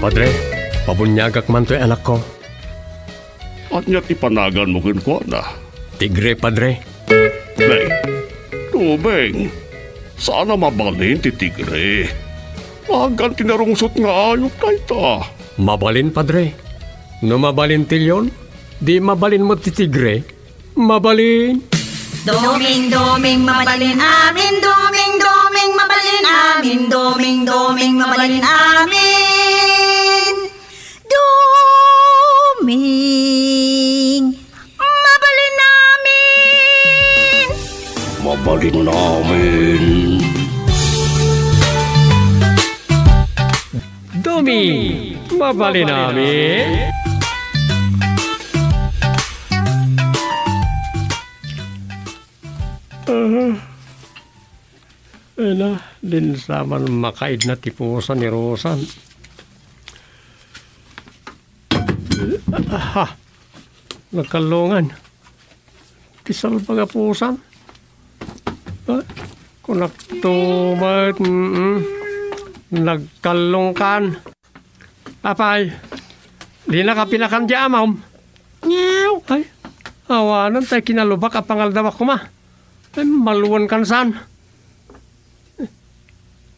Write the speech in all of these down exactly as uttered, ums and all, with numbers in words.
Padre, pabuniagak man toy anakko. Ania ti panaganmo kenkuana? Tigre, Padre. Nay, Doming, saan a mabalin ti tigre. Nagan ti narungsot nga ayup dayta. Mabalin, Padre. No mabalin ti leon, di mabalin met ti tigre. Mabalin. Doming, Doming, mabalin amin. Doming, Doming, mabalin amin. Doming, Doming, mabalin amin. Doming, mabalin amin. Mabalin amin. Doming, mabalin amin. Ah, ala, dinsa man makaidna ti pusa ni Rosan. Aha, nagkallungan. Ti salbag a pusan. Ah, kunakto met, mm, nagkallungkan. Apay, dinaka pinakan diay amam? Nyaw. Ay, awanen tay kinalubak a pangaldawak koma. Ay, maluenkan san.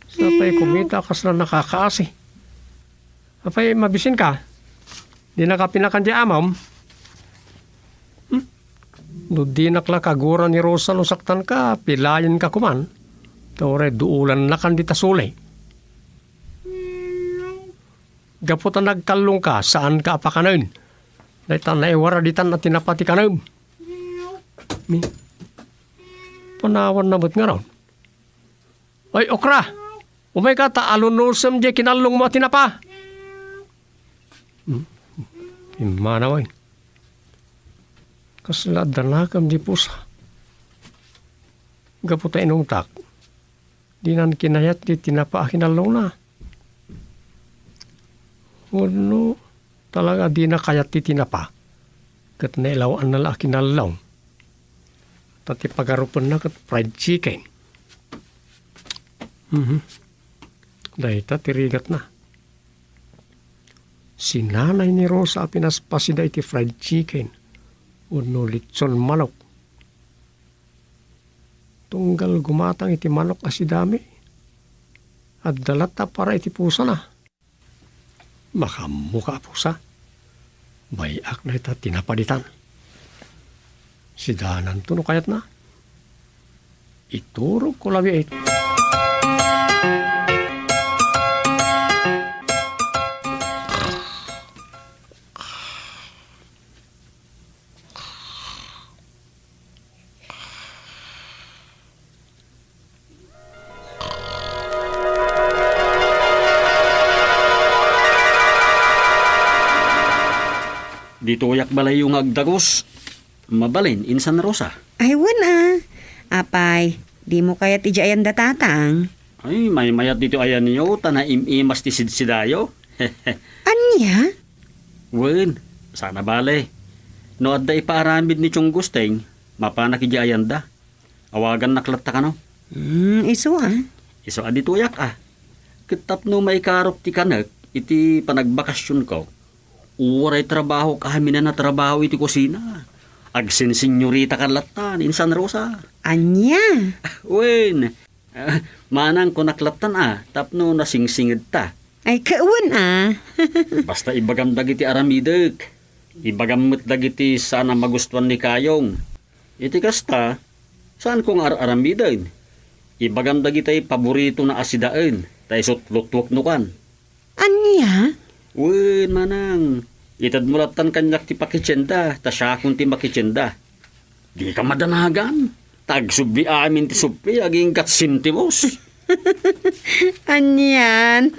Sapay kumita kasla nakakaasi. Apay, mabisinka? Dinaka pinakan diay amam? Hmm? No dinak la kagura ni Rosa no saktanka, pilayenka koman. Ta uray duolannakan dita suli. Gapu ta nagkallungka, saanka a pakanen. Dayta naiwara ditan a tinapa ti kanem. Mi-, panawanna met ngarud. Ay, okra! Umayka ta alunusem diay kinallungmo a tinapa. Hmm. Immanaw, ay. Kasla adda nakem diay pusa. Gapu ta inungtak, dinan kinayat ti tinapa a kinallungna. Wenno, talaga dina kayat ti tinapa, ket nailaw-anna la a kinallung. Ta ti pagarupenna ket fried chicken. Mhm. Dayta ti rigatna. Si nanay ni Rosa a pinaspasida iti fried chicken wenno litson manok. Tunggal gumatang iti manok a sidami, adda latta para iti pusana. Makaammoka a pusa. Bay-ak dayta tinapa ditan. Sidananto no kayatna. Iturogko labiit. Ditoyak balayyo nga agdagus. Mabalin, insan Rosa. Ay, wen a. Apay, dimo kayat idiay ayanda, Tatang? Ay, maymayat ditoy ayanyo, ta naim-imas ti sidsidayo. Ania? Wen, saan a bale. No adda ipaaramid ni Tiong Gusteng, mapanak idiay ayanda. Awagannak latta kano. Hmm, isu a. Isu a ditoyak a. Ket tapno maikarok ti kanek iti panagbakasionko, uray trabahok amin a natrabaho iti kusina. Agsinsinyoritakan latta ni insan Rosa. Ania? Wen, ah, manang kunak lattan a, tapno nasingsingedta. Ay, kawen a. Basta ibagam dagiti aramidek. Ibagam met dagiti saan a magustuan ni Kayong. Iti kasta, saanko nga ar-aramiden. Ibagam dagitay paboritona a sidaen, ta isut' luttuek no kan. Ania? Wen, manang, itedmo lattan kaniak ti pakitienda, ta siakon ti makitienda. Dika madanagan, ta agsubli amin ti supli agingga sentimos. Anian?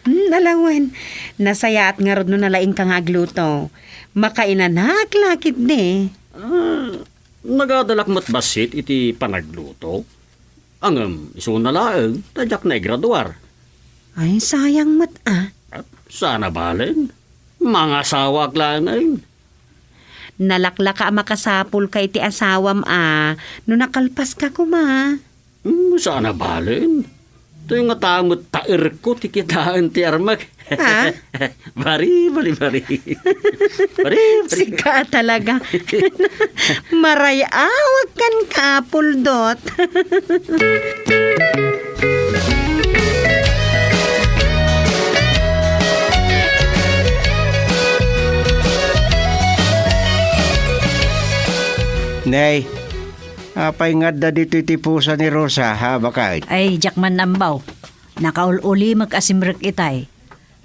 Hmm, alawen, nasayaat ngarud no nalaingka nga agluto. Makainanak la ketdi. Ah, nagadalak met bassit iti panagluto. Ngem, isuna laeng, ta diak naigraduar. Ay, sayang met a. Ah, saan a balen? Mangasawaak laengen. Nalaklaka a makasapulka iti asawam a no nakalpaska koma. Hmm, saan a balen? Toy ngata met taerko ti kitaen ti armek. Ha? Bari, bari, bari. Bari, bari. Sika talaga. Maray-awag kan kapuldot. Nay, apay nga adda ditoy ti pusa ni Rosa, ha, baket? Ay, diak man ammo. Nakaul-ulimek a simrek itay.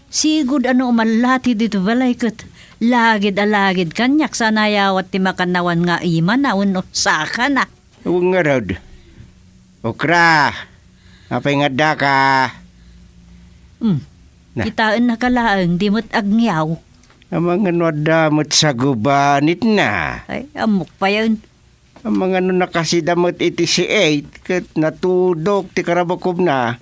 Sigud a no umallati ditoy balay ket lagid a lagid kaniak sa nayawat ti makannawan nga imana wenno sakana. Wen ngarud. Okra, apay nga addaka? Hmm. Na. Kitaennaka laeng, di met agngiaw. Amangan no adda met sagubanitna. Ay, ammok payen. Amangan no nakasida met iti siit ket natudok ti karabukobna,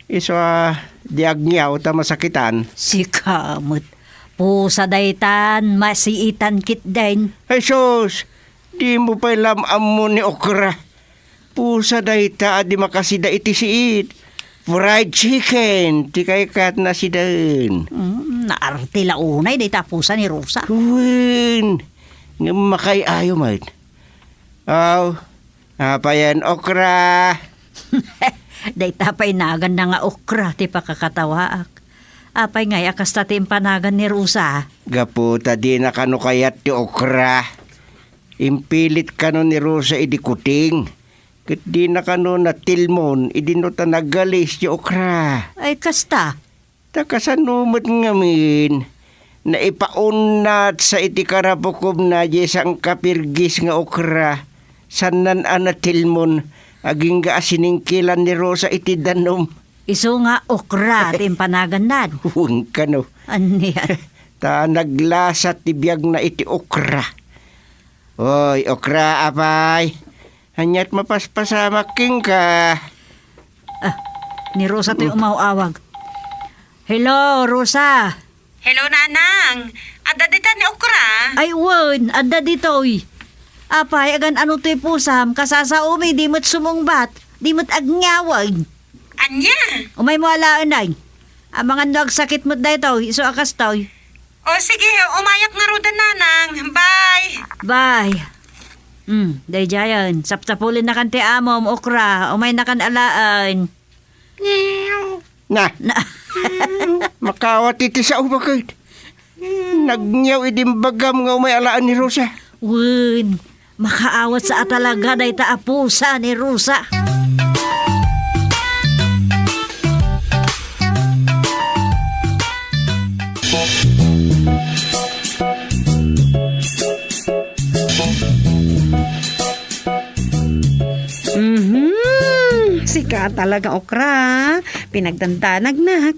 isu a di agngiaw ta masakitan. Sika met. Pusa daytan, masiitan ketdin. Ay sus, dimo pay la am-ammo ni Okra. Pusa dayta a di makasida iti siit. Fried chicken ti kayatna sidaen. Mm, naarte la unay dayta a pusa ni Rosa. Wen, ngem makay-ayo met. Aw, apayen, Okra? Dayta pay naganna nga Okra ti pakakatawaak. Apay ngay a kasta ti impanagan ni Rosa? Gapu ta dina kano kayat ti Okra. Impilit kano ni Rosa idi kuting. Ket dina kano natilmon idi no ta nagalis ti Okra. Ay, kasta? Ta kasano met ngamin, naipaunat sa iti karabukobna diay sangkapirgis nga Okra, sannan a natilmon, agingga a siningkilan ni Rosa iti danum. Isu nga Okra ti impanagannan. Wen kano. Ania? Ta naglasat ti biagna iti Okra. Oy, Okra, apay. Ania't mapaspasamak kenka? Ah, ni Rosa toy umaw-awag. Hello, Rosa. Hello, Nanang. Adda dita ni Okra? Ay, wen, adda ditoy. Apay, agan-ano toy pusam, kasasaomi, di met sumungbat, di met agngiawen. Ania? Umaymo alaen, ay. Amangan no agsakit met daytoy, isu a kastoy. O sige, umayak ngaruden, Nanang. Bye. Bye. Hmm, daydiayen, sapsapulennakan ti amom, Okra, umaynakan alaen. Na. Na. Makaawat iti sao, baket. Nagngiaw idi imbagam nga umay alaen ni Rosa. Wen, makaawat sa a talaga dayta a pusa ni Rosa. Mhm. Sika talaga, Okra. Pinagdandanagnak.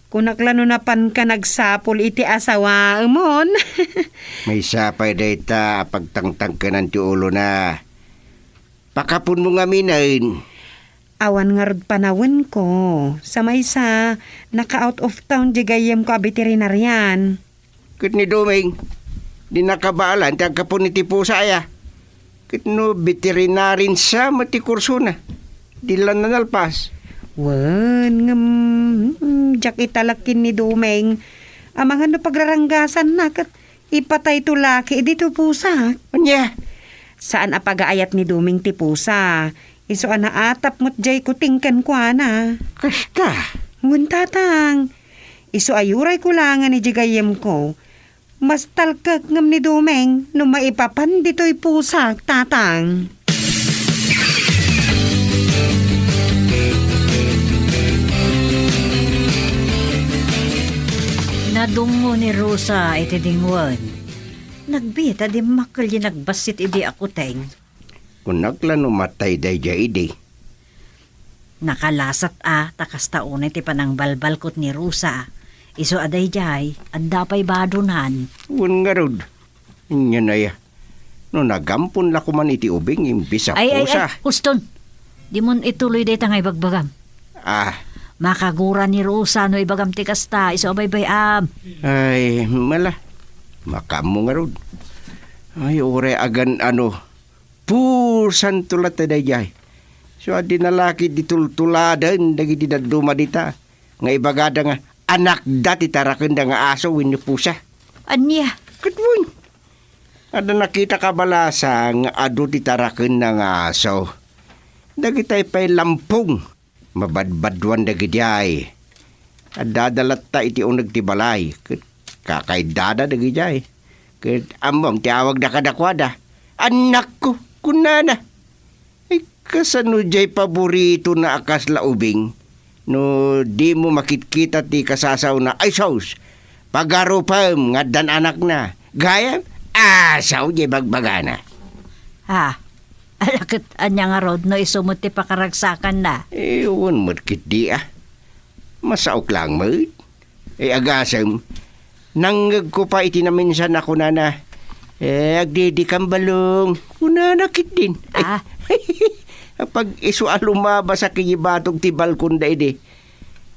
Kunak la no napanka nagsapul iti asawaemon. Maysa pay dayta a pagtangtangkenan ti ulona. Pakaponmo ngaminen. Awan ngarud panawenko. Sa maysa, naka-out of town di gayyemko a veterinarian. Ket ni Doming, di nakabaalan ti agkapon iti pusa aya. Ket no veterinarin sa met ti kursona, di la nanalpas. Wen, ngem, mm, diak italek ken ni Doming. Amangan no pagraranggasanna ket ipatayto laki idi to pusak. Ania? Saan a pagaayat ni Doming ti pusa. Isu a naatap met diay kuting kenkuana. Kasta? Wen, tatang. Isu a yurayko laengen idiay gayyemko. Mastalkek ngem ni Doming no maipapan ditoy pusak, tatang. Nadungngo ni Rosa iti dingwen. Nagbiit a dimmakkel ti nagbassit idi a kuting. Kunak la no matay daydiay idi. Nakalasat a, ta kasta unay ti panangbalbalkot ni Rosa. Isu a daydiay, adda pay badonan. Wen ngarud, ania aya? No nagampon la koman iti ubing, imbis a pusa. Ay, ay, ay, huston. Dimon ituloy dayta nga ibagbagam. Ah. Makagura ni Rosa no ibagam ti kasta, isu a baybay-am. Ay, mala. Makaammo ngarud. Ay, uray agan-ano. Pusanto latta daydiay. So, addi nalaki di tultuladen dagiti dadduma dita. Nga ibagada nga, anakda ti tarakenda nga aso wenno pusa. Ania? Ket wen, adda nakitak a balasang nga adu ti tarakenda nga aso. Dagitay pay lampong, mabadbaduan dagidiay. Addada latta iti uneg ti balay, ket kakaiddada dagidiay. Ket ammom ti awagda kadakuada. "Annakko," kunana. Ay, kasano diay paboritona a kasla ubing? No dimo makitkita ti kasasaona, ay sus, pagarupem nga addan anakna. Gayam, asaw diay bagbagana. Ha? Ala ket ania ngarud no isu met ti pakaragsakanna? Eh, wen met ketdi a. Masaok laeng met. Eh, agasem, nangngegko pay iti naminsan a kunana, "Eh, agdidikam, balong," kunana ketdin. Ah. Apag-isu a lumabas a kinibatog ti balkonda idi.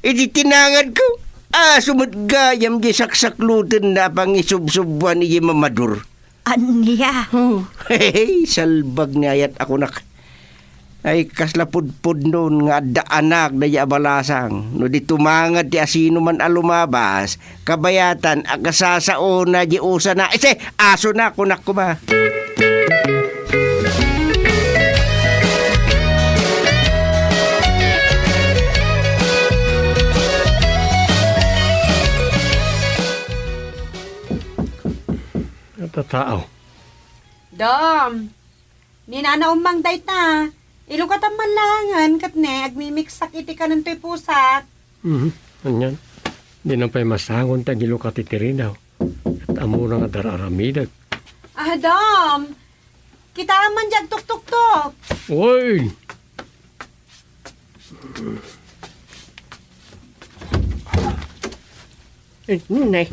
Idi tinangadko, aso met gayam diay saksaklotenna a pangisubsubuan idi mamadur. Ania? Oh, hey, salbag ni ayat a kunak. Ay, kasla pudpudnon nga adda anak daydi a balasang. No di tumangad ti asinoman a lumabas, kabayatan a kasasaona di usana. Ise, asona, kunak koma. Tattao. Dom, ni Nana Ummang dayta. Ilukatam man laengen ket ne, agmimiksak iti kanen toy pusak. Mhm, anian? Dinan pay masangon ti agilukat iti ridaw. Ket ammona nga dar-aramidek. Ah, Dom, kitaem man diay agtuktuktok. Oy! Eh, ne.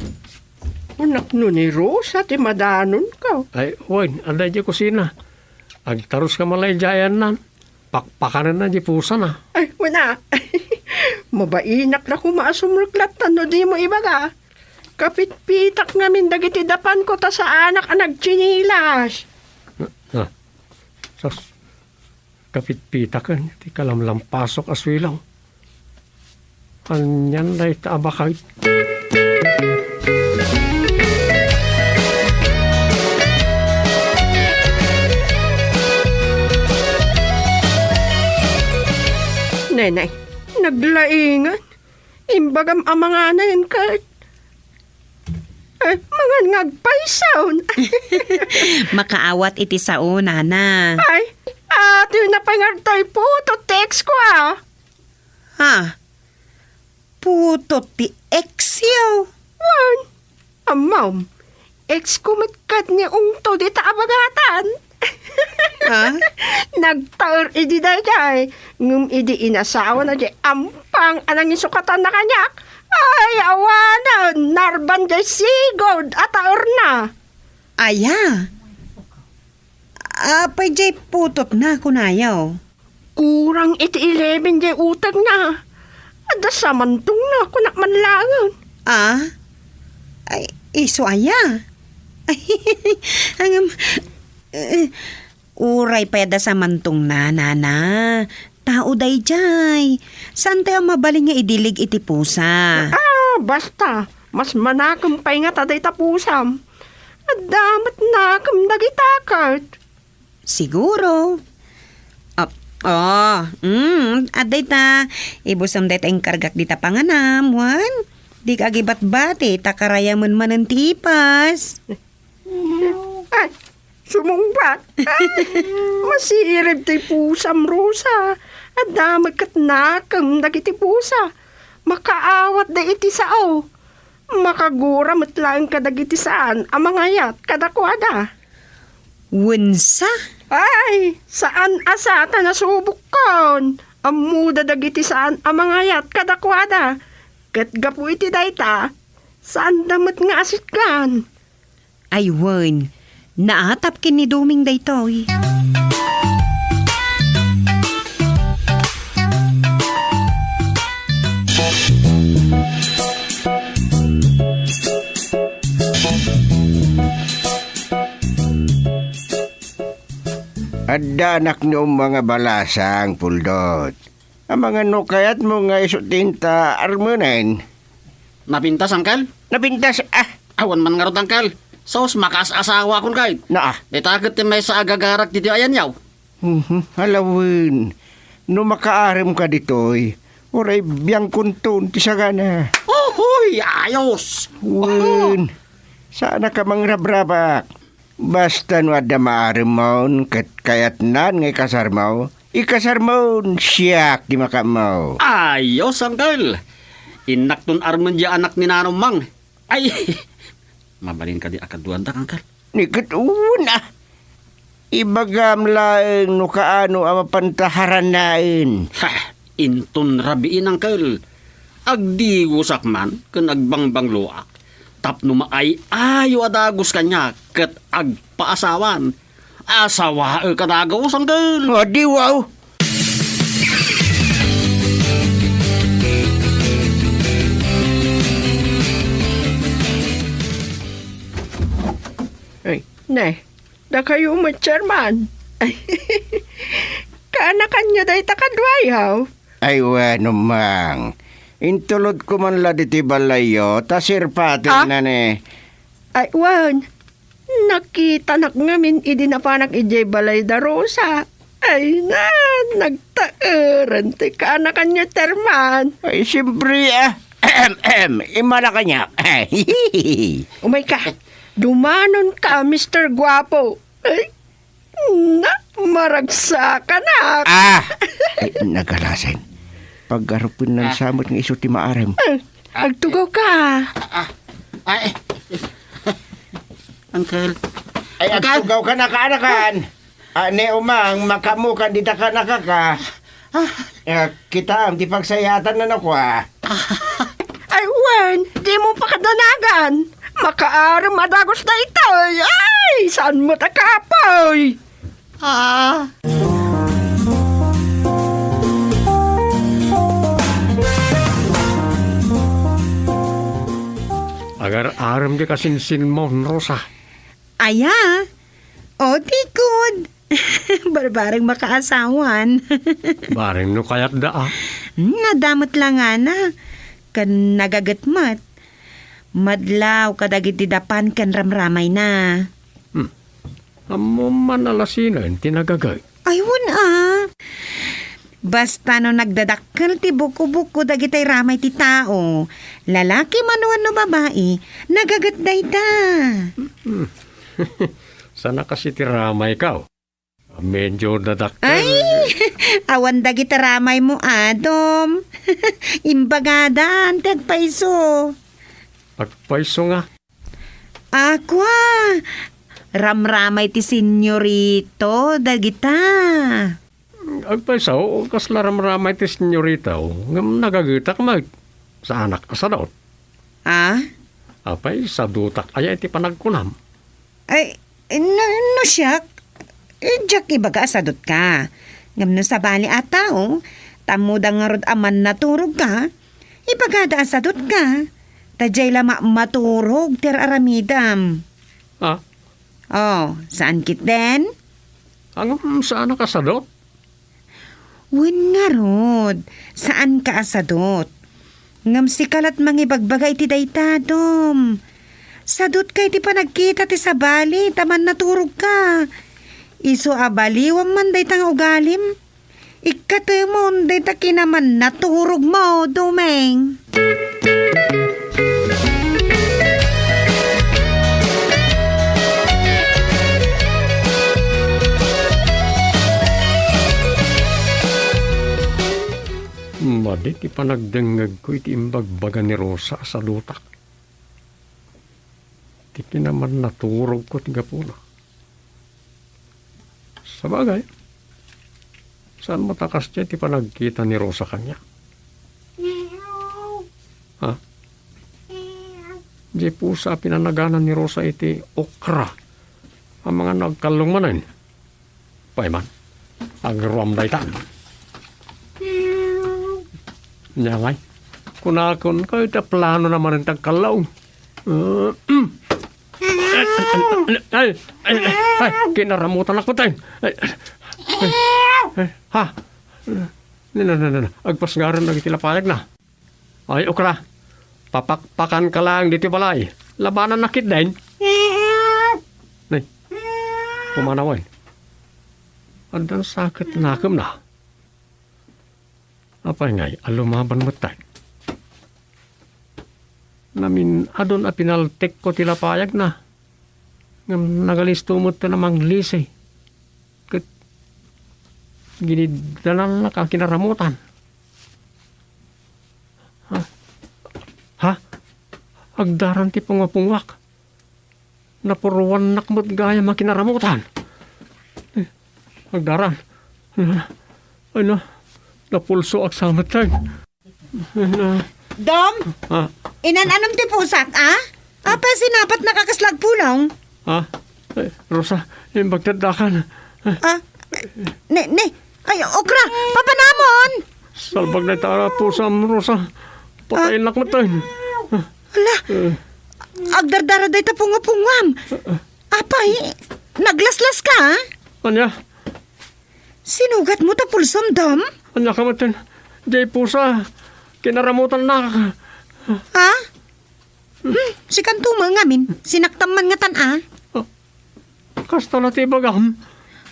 Kunak no ni Rosa ti madanonko. Ay, wen, adda idiay kusina. Agtaruska man la idiay ayanna. Pakpakanenna diay pusana. Ay, wen a. Mabainak la koma a sumrek latta no dimo ibaga. Kapitpitak ngamin dagiti dapanko ta saanak a nagtsinilas. Ah, sus. Kapitpitaken ti kalamlampasok a suilaw. Anian dayta a bakay? Nenay, naglaingan. Imbagam a manganen ket, eh, mangan nga agpayso. Makaawat iti sao, nana. Ay, ati na pangartoy putot ti ex ko, ah. Ha? Putot ti ex yo? Wen. Ammom, ex ko met ket ni ungto dita a bagatan. Ha? Nagtaer idi daydiay, ngem idi inasawana diay ampang a nangisukatanna kaniak, ay, awanen, narban diay sigud a taerna. Aya? Apay diay putotna, kunayo? Kurang iti eleven diay utegna. Adda samantongna, kunak man laengen. Ah? Ay, isu aya? Ay, ngem, eh, uray pay adda samantongna, nana. Tao daydiay. Saantayo a mabalin nga idilig iti pusa. Ah, basta. Mas manakem pay ngata dayta pusam. Adda met nakem dagita ket. Siguro. Ah, oh, mm, adda ita. Ibusem dayta inkargak dita panganam, wen? Dika agibatbati, ta karayamen manen ti ipas. Ay, sumungbat. Ay, masirib ti pusam, Rosa. Adda met ket nakem dagiti pusa. Makaawatda iti sao. Makagura met laeng kadagiti saan a mangayat kadakuada. Wensa? Ay, saan a sa ta nasubokkon. Ammoda dagiti saan a mangayat kadakuada. Ket gapu iti dayta, saanda met nga asitgan. Ay wen, naatap ken ni Doming daytoy. Adda anak ni Umma nga balasang, Puldot. Amangan no kayatmo nga isu ti inta armenen. Napintas, Uncle? Napintas, ah. Awan man ngarud, Uncle. Sus, makaas-asawakon kayat. Naa. Dayta ket ti maysa a gagarag ditoy a yaniaw. Mhm, alawen. No makaarem ka ditoy, uray biangkonton ti sagana. Uy, ayos! Wen, saanaka mangrabrabak. Basta no adda maaremmon ket kayatnan nga ikasarmo, ikasarmon, siak ti makaammo. Ayos, Uncle. Innakton armen diay anak ni Nanong Mang. Ay, mabalin kadi a kaduaandak, Uncle? Ni ket wen, ah. Ibagam laeng no kaano a mapanta haranaen. Ha, inton rabiin, Uncle. Agdigosak man ken agbangbangloak tapno maay-ayo a dagus kaniak ket agpaasawan. Asawaek a dagus, Uncle. Adi, wow. Ay, ne, dakayo met, Chairman. Kaanakanyo dayta kaduayo? Ay, wen, Mang. Intulodko man la ditoy balayyo, ta sirpatenna ne. Ay, wen. Nakitanak ngamin idi napanak idiay balay da Rosa. Ay, na, nagtaeren ti kaanakanyo, Chairman. Ay, siyempre, ah. Ahem, imala kaniak. Umayka. Dumanonka, Mister Guapo. Ay, na, maragsakanak. Ah! Ay, nagalasen. Pagarupennan sa met nga isu ti maarem. Ah, agtugawka. Ah, ah, ay. Uncle. Ay, Uncle. Agtugawka na kaanakan. Ah, ne Umang, makaammokan dita kaanakaka. Ah. Ah, kitaem ti pagsayaatan na nakua. Ay, wen, dimo pakadanagan. Makaarem a dagus daytoy. Ay, saan met a kapoy? Ah. Agar-arem ti kasinsinmo, Rosa. Aya? O, tikod. Barbareng makaasawan. Bareng no kayatda, ah. Hmm, adda met langana. Ken nagaget met. Madlaw kadagiti dapan ken ramramayna. Hmm. Ammom man a lasinen ti nagaget. Ay, wen a. Basta no nagdadakkel ti buko-buko dagitay ramay ti tao, lalaki man wenno babai, nagaget dayta. Hmm. Sana kasi ti ramayko. Medyo dadakkel. Ay, awan dagiti ramaymo, Adom. Imbagadan ti agpayso. Agpayso nga. Akua, ramramay ti senyorito dagita. Agpayso, kasla ramramay ti senyorito, ngem nagagetak met. Saanak a sadot. Ah? Apay, sadotak aya iti panagkunam? Ay, no, no siak, eh, diak ibaga a sadotka. Ngem no sabali a tao, ta ammok ngarud a mannaturogka, ibagada a sadotka. Ta diay la ma-, maturog ti ar-aramidem. Ah? Oh, saan ketdin? Ngem saanak a sadot? Wen ngarud, saanka a sadot. Ngem sika la't mangibagbaga iti dayta, Dom. Sadotka iti panagkita ti sabali ta mannaturogka. Isu a baliwem man dayta nga ugalim. Ikkatemon dayta kinamannaturogmo, Domeng. Madi ti panagdengngegko iti imbagbaga ni Rosa a sadotak. Ti kinamannaturogko ti gapuna. Sabagay, saan met a kasdiay ti panagkita ni Rosa kaniak? Ha? Diay pusa a pinanagana ni Rosa iti okra a mangan no agkallong manen. Pay man, agruam dayta. Nia ngay, kunakon, kayo ti planona manen ti agkallong. Ay, ay, ay, ay, kinaramutan ako tayo. Ay, ay, ay, ha? Na, na, na, na, na. Agpasngaran dagiti lapayagna. Ay, okra. Papakpakanka laeng ditoy balay. Labanannak ketdin. Nay, kumanawen. Addan sa ket nakemna. Apay ngay a lumaban metten? Namin-adon a pinaltekko ti lapayagna. Ngem nagalisto metten a manglisi. Ket giniddanannak a kinaramutan. Ha? Ha? Agdaran ti pungopungoak. Napuruannak met gayam a kinaramutan. Eh, agdaran. Ano na? Ano? Napulsoak sa metten. Ano? Dom? Ah. Inan-anom ti pusak, a? Apay a sinapatnak a kasla agpulong? Ah? Eh, Rosa, imbag ti addakan. Ah, ne, ne. Ay, okra, papanamon! Salbag na ita a pusam, Rosa. Patayennak metten. Ala, Eh. agdardara dayta pungopungoam. Apay, naglaslas ka, a? Ania? Sinugat mo ta pulsom, Dom? Ania ka metten? Diay pusa. Kinaramutannak. Ha? Hmm, sikanto met ngamin. Sinaktam man ngatan, a? Oh, kasta la ti ibagam.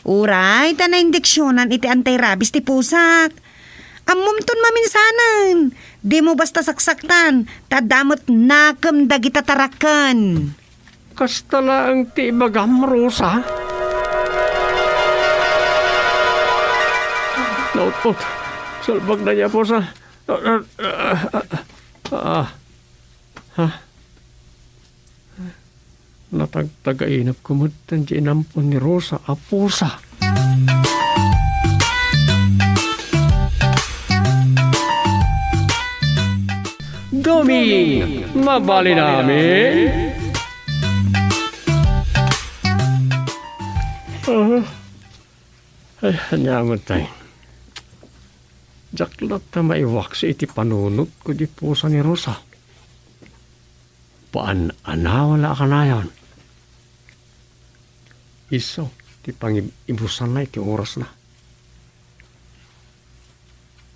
Uray, ta naindiksionan iti anti-rabies ti pusak. Ammomton maminsanen. Dimo basta saksaktan, ta adda met nakem dagita taraken. Kasta laeng ti ibagam, Rosa? Naut-ot. Salbag na niya, pusa. Ah, ah, ah, ah. Ha? Natagtagainepko met ti inampon ni Rosa a pusa. Doming, mabalin amin? Ah, ay, ania met tay? Diak latta maiwaksi iti panunotko di pusa ni Rosa. Paan-anawa la a kanayon. Isu ti pangib-ibusanna iti orasna.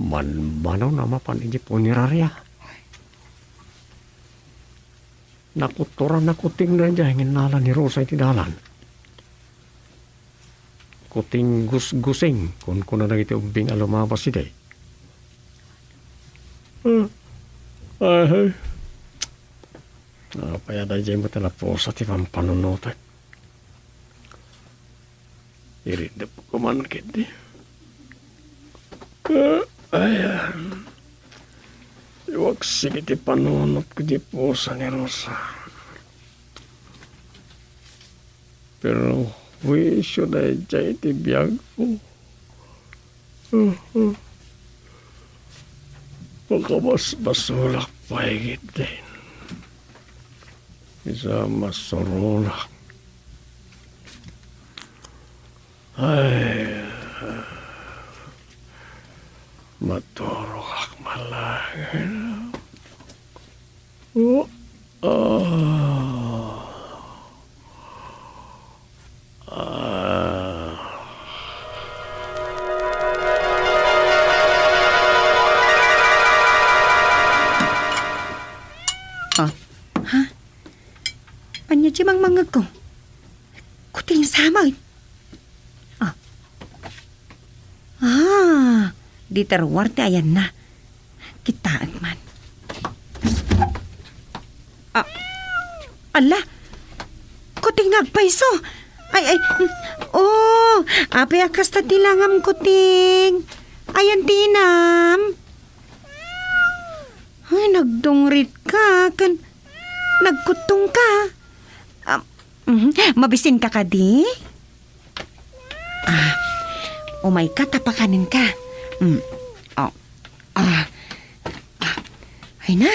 Manmanawna mapan iti puneraria. Nakutoran a kutingna idiay nga innala ni Rosa iti dalan. Kuting gusgusing, kunkuna dagiti ubbing a lumabas idi. Ah, ay. Apay a daydiay met a napusa ti pampanunotek? Iridep ko man ketdi. Ah, ay, ah. Iwaksik iti panunotko di pusa ni Rosa. Perwisyo daydiay ti biagko. Makabasbasolak pay ketdin. Isu a masuronak. Ay, maturogak man laeng. Oh, ah. Ah. Ah. Ha? Ania ti mangmangngegko? Kuting sa met. Ah. Ah, dita ruar ti ayanna. Kitaek man. Ah, ala, kuting nga agpayso. Ay, ay, mm, oh, apay a kasta ti langam, kuting? Ayan ti inam. Ay, nagdungrit ka, ken nagkuttong ka. Ah, mhm, mabisin ka kadi? Ah, umayka ta pakanen ka. Mm. Oh. Ah. Ah. Ay na,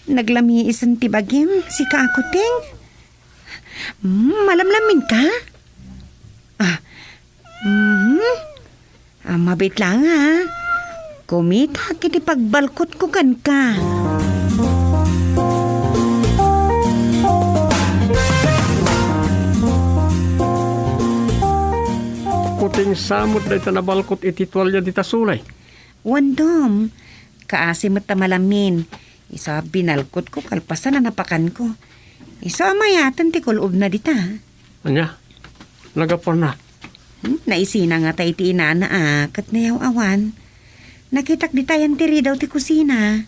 naglamiisen ti bagim, sika a kuting. Mm, malamlamin ka? Ah. Mhm. Ah, mabiit laeng, a. Kumitak iti pagbalkotko kenka. Kuting sa met dayta nabalkot iti tualia dita sulay. Wen, Dom, kaasi met ta malamin. Isu a binalkotko kalpasan a napakanko. Isu a mayaten ti kul-obna dita. Ania? Nagapuanna? Hmm, naisina ngata iti inana a ket nayaw-awan. Nakitak ditayen ti ridaw ti kusina.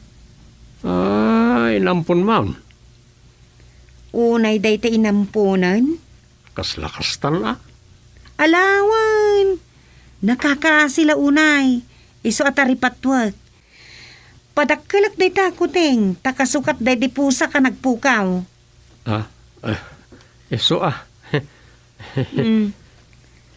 Ah, inamponmon? Unay dayta inamponen. Kasla kastan a? Alawen! Nakakaasi la unay. Isu a taripatwek. Padakkelek dayta a kuteng, ta kasukat daydi pusak a nagpukaw. Ah, eh, isu a. Hmm.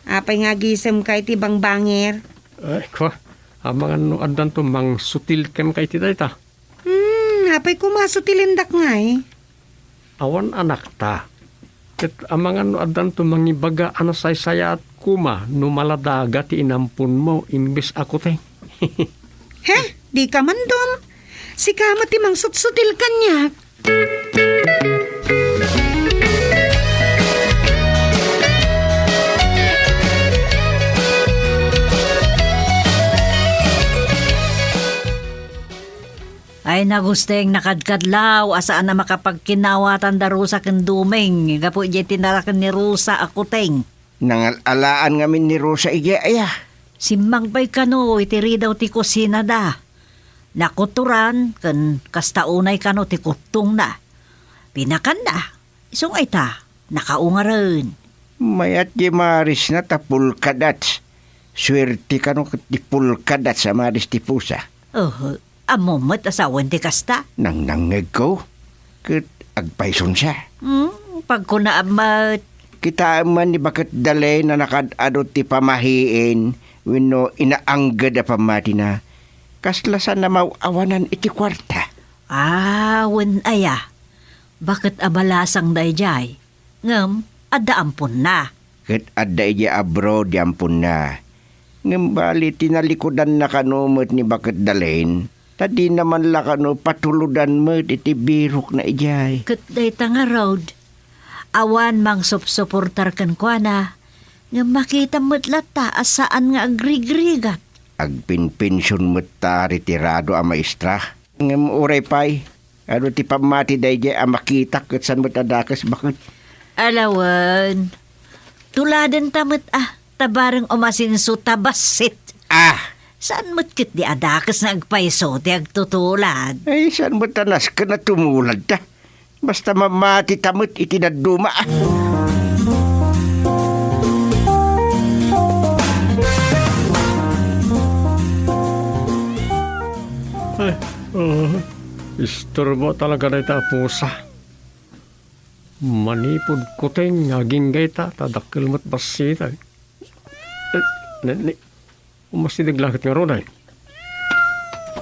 Apay nga agisemka iti bangbanger? Ay, kua, amangan no addanto mangsutil kenka iti dayta. Hmm, apay koma sutilendak ngay? Awan anakta. Ket amangan no addanto mangibaga a nasaysayaat koma no maladaga ti inamponmo imbes a kuteng. He, dika man, Dom. Sika met ti mangsutsutil kaniak. Ay, nagusteng nakadkadlaw a saan a makapagkinnawatan da Rosa ken Doming gapu idiay tinaraken ni Rosa a kuteng. Nangal-alaan ngamin ni Rosa idiay aya. Simmang pay kano iti ridaw ti kusinada. Nakutoran ken kasta unay kano ti kuttongna. Pinakanna, isu nga ita, nakaungaren. Mayat ti marisna ta pulkadats. Suerte kano ket ti pulkadats a maris ti pusa. Oh, ammom met a sawen ti kasta? Nangnangngegko, ket agpayson siya. Hmm, pagkunaam met. Kitaem man ni Baket Dalin a nakad-adu ti pamahiin wenno inaangged a pammatina. Kasla saan a maw-awanan iti kuarta. Ah, wen aya. Baket a balasang daydiay. Ngem adda amponna. Ket adda idiay abroad ti amponna. Ngem bali, tinalikudanna kano met ni Baket Dalin, ta dina man la kano patulodan met iti birokna idiay. Ket dayta ngarud, awan mangsupsuportar kenkuana, ngem makitam met latta a saan nga agrigrigat. Agpinpension met ta retirado a maestra. Ngem uray pay, adu ti pammati daydiay a makitak ket saan met a dakes baket. Alawen, tuladenta met a, ta bareng umasenso ta bassit. Ah! Saan met ketdi a dakes nga agpayso ti agtutulad? Ay, saan met a nasken a tumuladta? Basta mamatita met iti dadduma. Ay, oh, istorbo talaga dayta a pusa. Manipud kuteng nga agingga ita, ta dakkel met bassita. Eh, ne, ne, umasideg la ket ngarud, ay.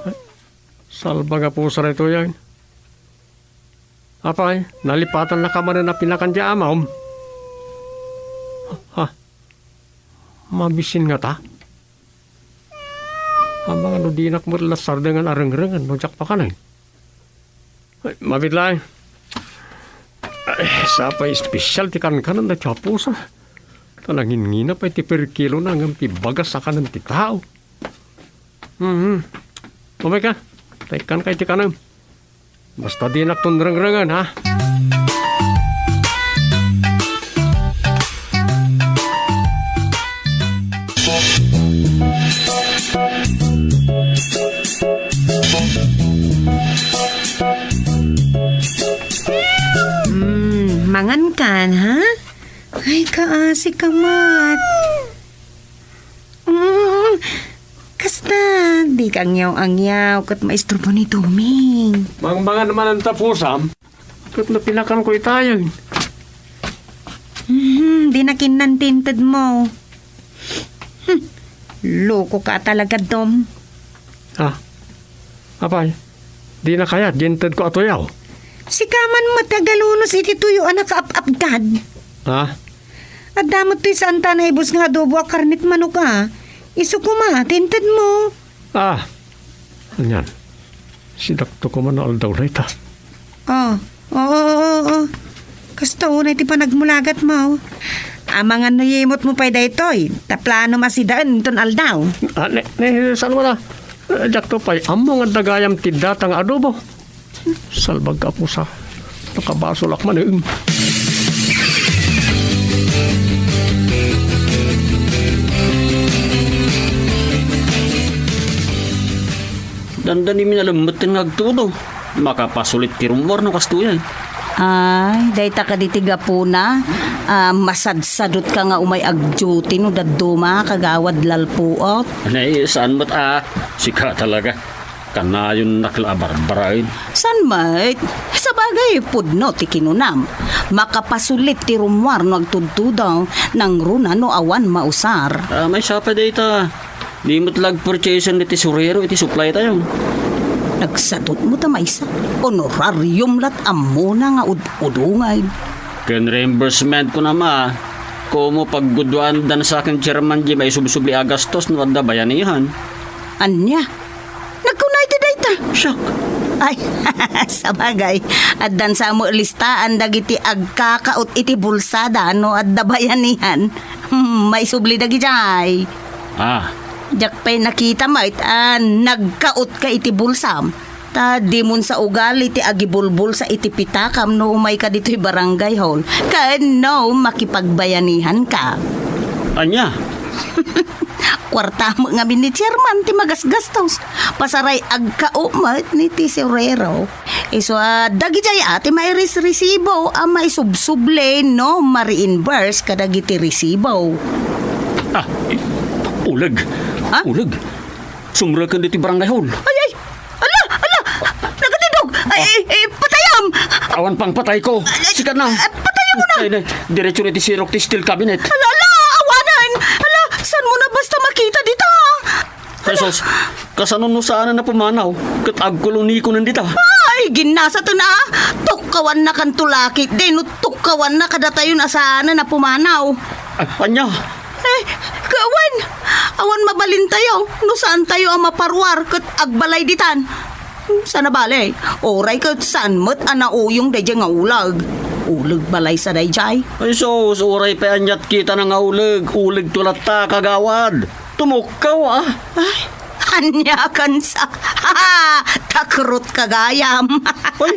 Ay, salbag a pusa daytoy, ay. Apay, nalipatannaka manen a pinakan ti amam? Ha? Mabisin ngata? Amangan no dinak met la sardengan a rengrengen no diak pakanen. Ay, mabiit laeng. Ay, sapay espesyal ti kankanen daytoy a pusa. Ta nangingina pay ti per kilona ngem ti bagas a kanen ti tao. Mhm. Umayka, ta ikkanka iti kanem. Basta dinakton rengrengen, ha? Mm, mangankan, ha? Ay, kaasi ka met. Mm, kasta, dika angyaw-angyaw ket maisturbo ni Doming. Mangmangan manen ta pusam, ket no pinakanko itayen. Mhm, dina kinnan ti intedmo. Hmm, lokoka a talaga, Dom. Ah, apay, dina kayat ti intedko a tuyaw? Sika man met ti agalunos iti tuyo a nakaap-apgad. Ha? Adda met toy saanta a naibus nga adobo a karnet manok a. Isu koma ti intedmo. Ah, anian? Sidakto koma no aldaw dayta. Oh, oo, oo, oo. Kasta unay ti panagmulagatmo. Amangan no yimotmo pay daytoy, ta planom a sidaen inton aldaw. Ah, ne, ne, saan wala? Eh, diakto pay ammo nga adda gayam ti data nga adobo. Salbag ka, Apo Sa. Nakabasolak manen. Dandani mi nalemmet nga agtudo. Makapasulit ti rummuar no kastoyen. Ay, dayta kadi ti gapuna. Ah, masadsadot ka nga umay agduty no dadduma, Kagawad Lalpuot. Nay, saan met a? Sika talaga. Kanayonnak la a barbaraen. Saan met? Sabagay, pudno ti kinunam. Makapasulit ti rummuar no agtudtudo, nangruna no awan mausar. Ah, maysa pay dayta. Di met la agpurchasen diti surero iti supply tayo. Nagsadot mo ta maysa. Honorarium lat ammona nga ud-udungan. Ken reimbursement ko na ma, komo pagguduan dan sa akin chairman di maisubsubli a gastos no adda bayanihan. Ania? Nagkuna iti dayta? Siak. Ay, sabagay, addan sa mo listaan dagiti agkakaot iti bulsada no adda bayanihan. Hmm, maisubli dagijay. Ah. Diak pay nakita met a nagkaot ka iti bulsam. Ta dimon sa ugali ti agibulbulsa iti pitakam no umay ka ditoy barangay hall. Ken no makipagbayanihan ka. Ania? Kuarta met ngamin ni chairman ti magasgastos. Pasaray agkao met ni tesorero. Isu a dagijay a ti mairisresibo a maisubsubli no ma-reimburse kadagiti resibo. Ah, eh, uleg. Ha? Uleg. Sumreken ditoy barangay hall. Ay, ay! Ala! Ala! Nagatindog! Ay, Ah. eh, eh, patayam! Awan pang patay ko. Ay, ay, Sikat na. Ay, patayam mo na! Ay, nay, diretso na iti sirok ti steel cabinet. Ala, ala! Awanen! Ala, saan mo na basta makita dita? Jesus, kasano no saanen a pumanaw? Ket agkuluniko nan dita. Ay, ginnasaten a! Tukkawanna kanto lakit, di no tukkawanna kadatayon a saanen a pumanaw. Ay, ania? Eh, kawan, awan mabalintayo no saantayo a maparuar ket agbalay ditan. Sana bale, uray ket saan met a nauyong daydiay nga uleg. Uleg balay sa daydiay. Ay sus, uray pay aniat kita na nga uleg, ulegto latta, kagawad. Tumukkaw, ah. Ay, ania kansa? Takrot ka gayam. Ay,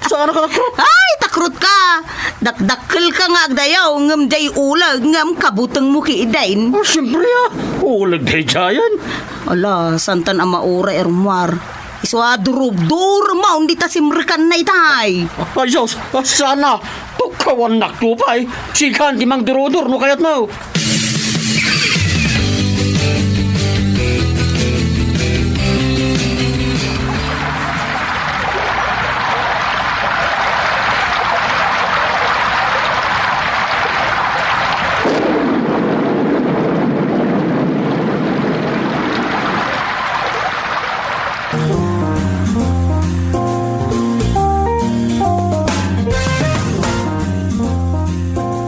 Saan ka, takrot? Ay, takrot ka! Dakdakkel ka nga agdayaw, ngem diay uleg, ngem kabuteng mo ki idin. Ah, siyempre, ah. Uleg daydiayen. Ala, santan a mauray a rummuar. Isu a durubdur mo, hindi ta simrekan na itay. Ay, Diyos, ah, sana. Tukkawannak to pay. Sikan ti mangdurudur, no kayat mo.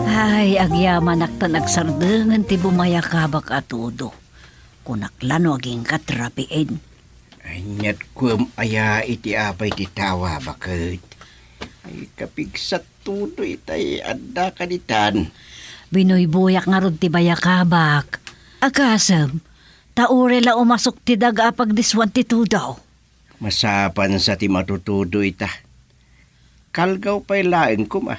Ay, agyamanak ta nagsardengen ti bumayakabak a tudo. Kunak la no agingga ti rabiin. Aniat kuem aya iti apay ti tawa, baket? Ay, kapigsat tudo itay adda kaditan. Binuybuyak ngarud ti bayakabak. Agasem, ta uray la umasok ti daga a pagdiswan ti tudo. Masapansa ti matutudo ita. Kalgaw pay laeng koma,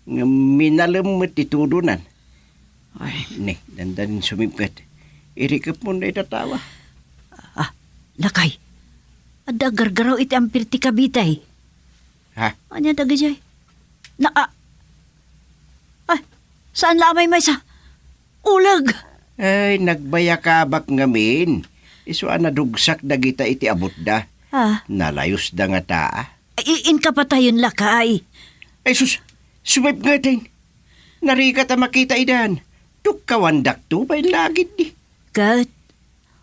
ngem minalem met ti tudonan. Ay. Ne, dandan sumipnget. Irikepmon dayta tawa. Ah, lakay. Adda aggargaraw iti ampir ti kabitay. Ha? Ania dagijay? Na, ah. Ay, saan la a maymaysa? Uleg! Ay, nagbayakabak ngamin. Isu a nadugsak dagita iti abutda. Ah. Nalayusda ngata, ah. Ay, i-, inka patayon, lakay. Ay, sus, sumipnget. Narigat a makita idan. Tukkawandakto pay lagid. Ket,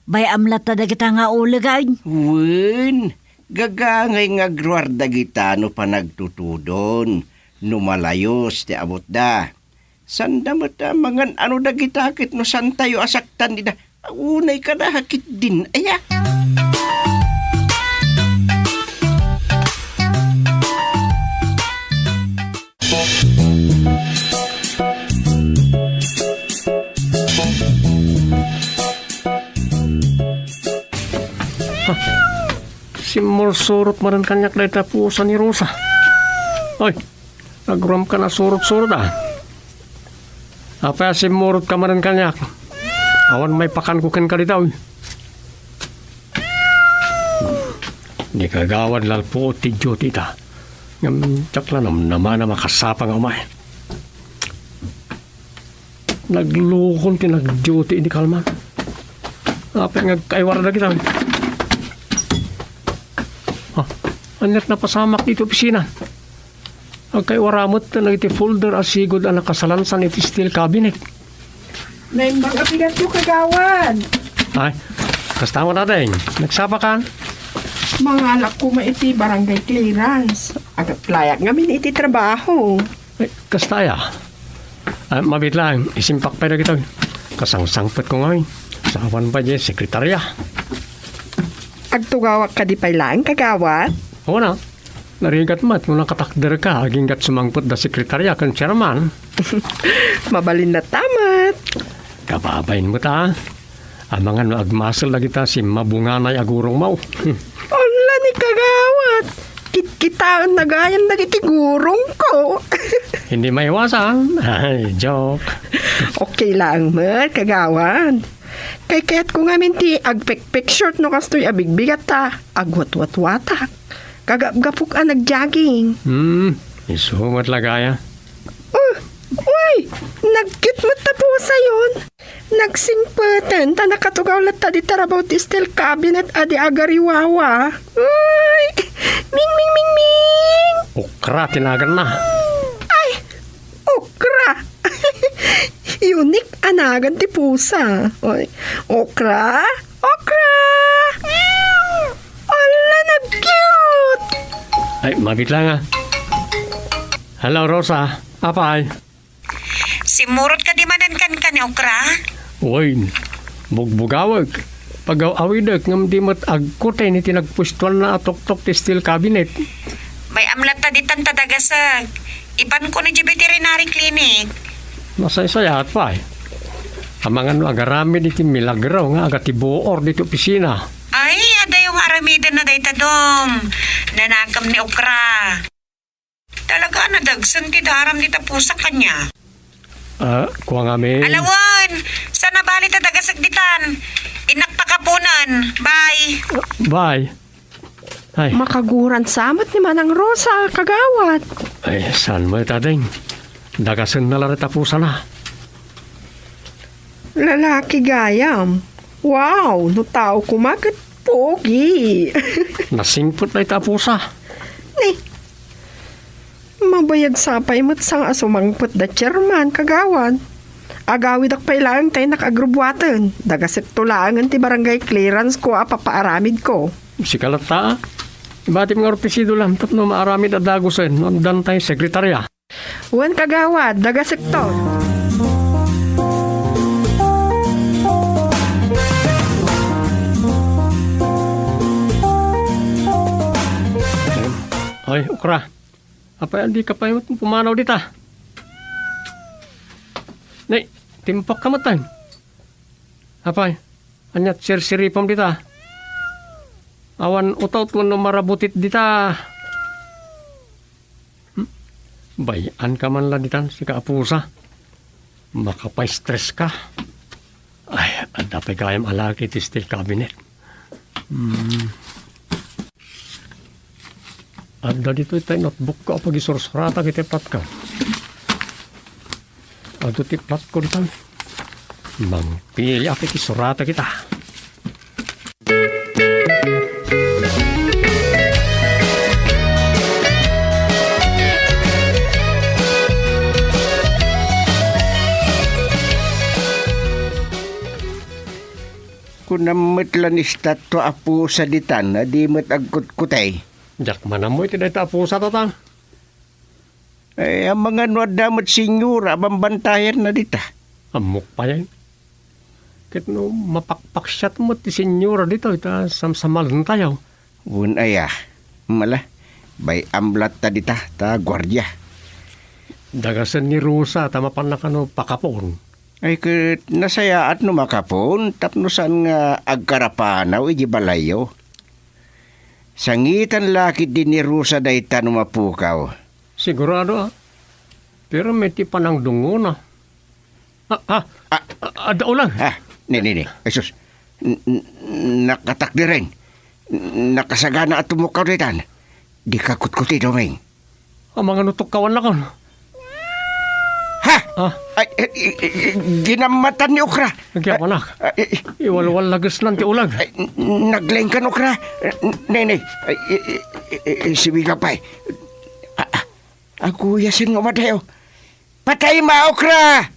bay-am latta dagita nga uleg, ay? Wen, gagangay nga agruar dagita no panagtutudon, no malayus ti abutda. Sanda met a mangan-ano dagita ket no santayo a saktan dida. Unay kada hakit din, aya? Simmur- Surot manen kaniak dayta pusa ni Rosa. Oy, aguram ka na surot-surot, a. Apay a simmurot ka manen kaniak? Awan maipakanko kenka dita, oy. Ni Kagawad Lalpuot ti duty ita. Ngem diak la namnama a makasapa nga umay. Naglukon ti nagduty idi kalman. Apay nga agkaiwara dagita? Ah, aniat napasamak iti opisina? Agkaiwara met dagiti folder a sigud a nakasalansan iti steel cabinet. Naimbag a bigatyo, Kagawad. Ay, kasta met, Ading. Nagsapa ka? Mangalak koma iti barangay clearance. Agapplayak ngamin iti trabaho. Ay, kasta aya? Ah, mabiit laeng, isimpak pay dagitoy. Kasangsangpetko ngamin. Saan pay diay sekretarya? Agtugawak kadi pay laeng, Kagawad? Wen a. Narigat met no nakatakderka agingga't sumangpet da sekretarya ken chairman. Mabalin latta met. Kababain met a. Amangan no agmasel dagita simmabunganay a gurongmo. Ala ni Kagawad, kitkitaenna gayam dagiti gurongko. Hindi maiwasan. Ay, joke. Okay laeng met, Kagawad. Kaykayatko ngamin ti agpekpek short no kastoy a bigbigat ta agwatwatwatak. Kagapgapok a nagjogging. Hmm, isu met la gayam. Oh, uy! Nagkit met ta pusayon. Nagsingpeten ta nakatugaw latta dita rabaw ti steel cabinet a di agariwawa. Uy! Ming, ming, ming, ming! Okra ti naganna. Ay! Okra! Unique a nagan ti pusa. Oy, okra? Okra! Ala, nag-cute! Ay, mabiit laeng a. Hello, Rosa. Apay? Simmurot kadi manen kenka ni Okra? Wen, bugbugawek. Pagaw-awidek ngem di met agkuteng iti nagpuestuanna a tuktok ti steel cabinet. Bay-am latta ditan ta dagasek. Ipanko idiay veterinary clinic. Nasaysayaat pay. Amangan no agaramid iti milagro nga agatibuor ditoy opisina. Ay, adayo nga aramidenna dayta, Dom. Nanakem ni Okra. Talaga a nadagsen ti daram dita pusa kaniak. Ah, kua ngamin. Ala wen, saan a bale ta dagasek ditan. Innak pakapunen. Bye. Bye. Ay. Makaguran sa met ni Manang Rosa, Kagawad. Ay, saan met, Ading? Dagasenna la dita pusana. Lalaki gayam. Wow, no tao koma ket pogi. Nasingpet dayta a pusa. Ni, mabayag sa pay met sang a sumangpet da chairman, Kagawad. Agawidak pay laeng ta innak agrubbuaten. Dagasekto laengen ti barangay clearance ko a papaaramidko. Sika latta, a. Ibatim nga resido lang tapno maaramid a dagusen no addan tay sekretarya. Wen, Kagawad, dagasekto. Ay, Okra. Apay, dika pay met pumanaw dita? Nay, timpok ka met, ay. Apay, ania ti sirsiripem dita? Awan utawt wenno marabutit dita. Hmm? Bay-anka man la ditan, sika a pusa. Makapastress ka. Ay, adda pay gayam a laki ti steel cabinet. Hmm. Adda ditoy tay notebook ko a pagisursurata iti platko. Adu ti platko ditan. Mangpili a pagisurata kita. Kunam met la ni estatua a pusa ditan a di met agkutkutay. Diak man ammo iti dayta a pusa, Tatang. Eh, amangan no adda met senyora a bambantayanna dita. Ammok pay. Ket no mapakpaksiat met ti senyora ditoy, ta samsamalentayo. Wen aya, mala, bay-am latta dita, ta guardia. Dagasen ni Rosa, ta mapanna kano pakapon. Ay, ket nasayaat no makapon, tapno saan nga agkarapanaw iti balayyo. Sangitan la ketdi ni Rosa dayta no mapukaw. Sigurado, a. Pero met ti panangdungngona. Ah, ah, Ah. ah, adda ulag. Ah, ni, ni, ni. Ay, sus. N-, n-, nakatakderen. N-, nakasagana a tumukaw daytan. Dika kutkuti, Doming. Amangan no tukkawannakon. Ha? Ah. Ay, eh, eh, eh, ginammatan ni Okra. Agyapanak. Ah, eh, eh. Iwalwal lagesnan ti ulag. Ay, n-, naglengkan, Okra. Nene. Ay, eh, eh, eh, eh, sibiga pay. Ah, ah. Aguyasen nga umadayo. Patay, Okra!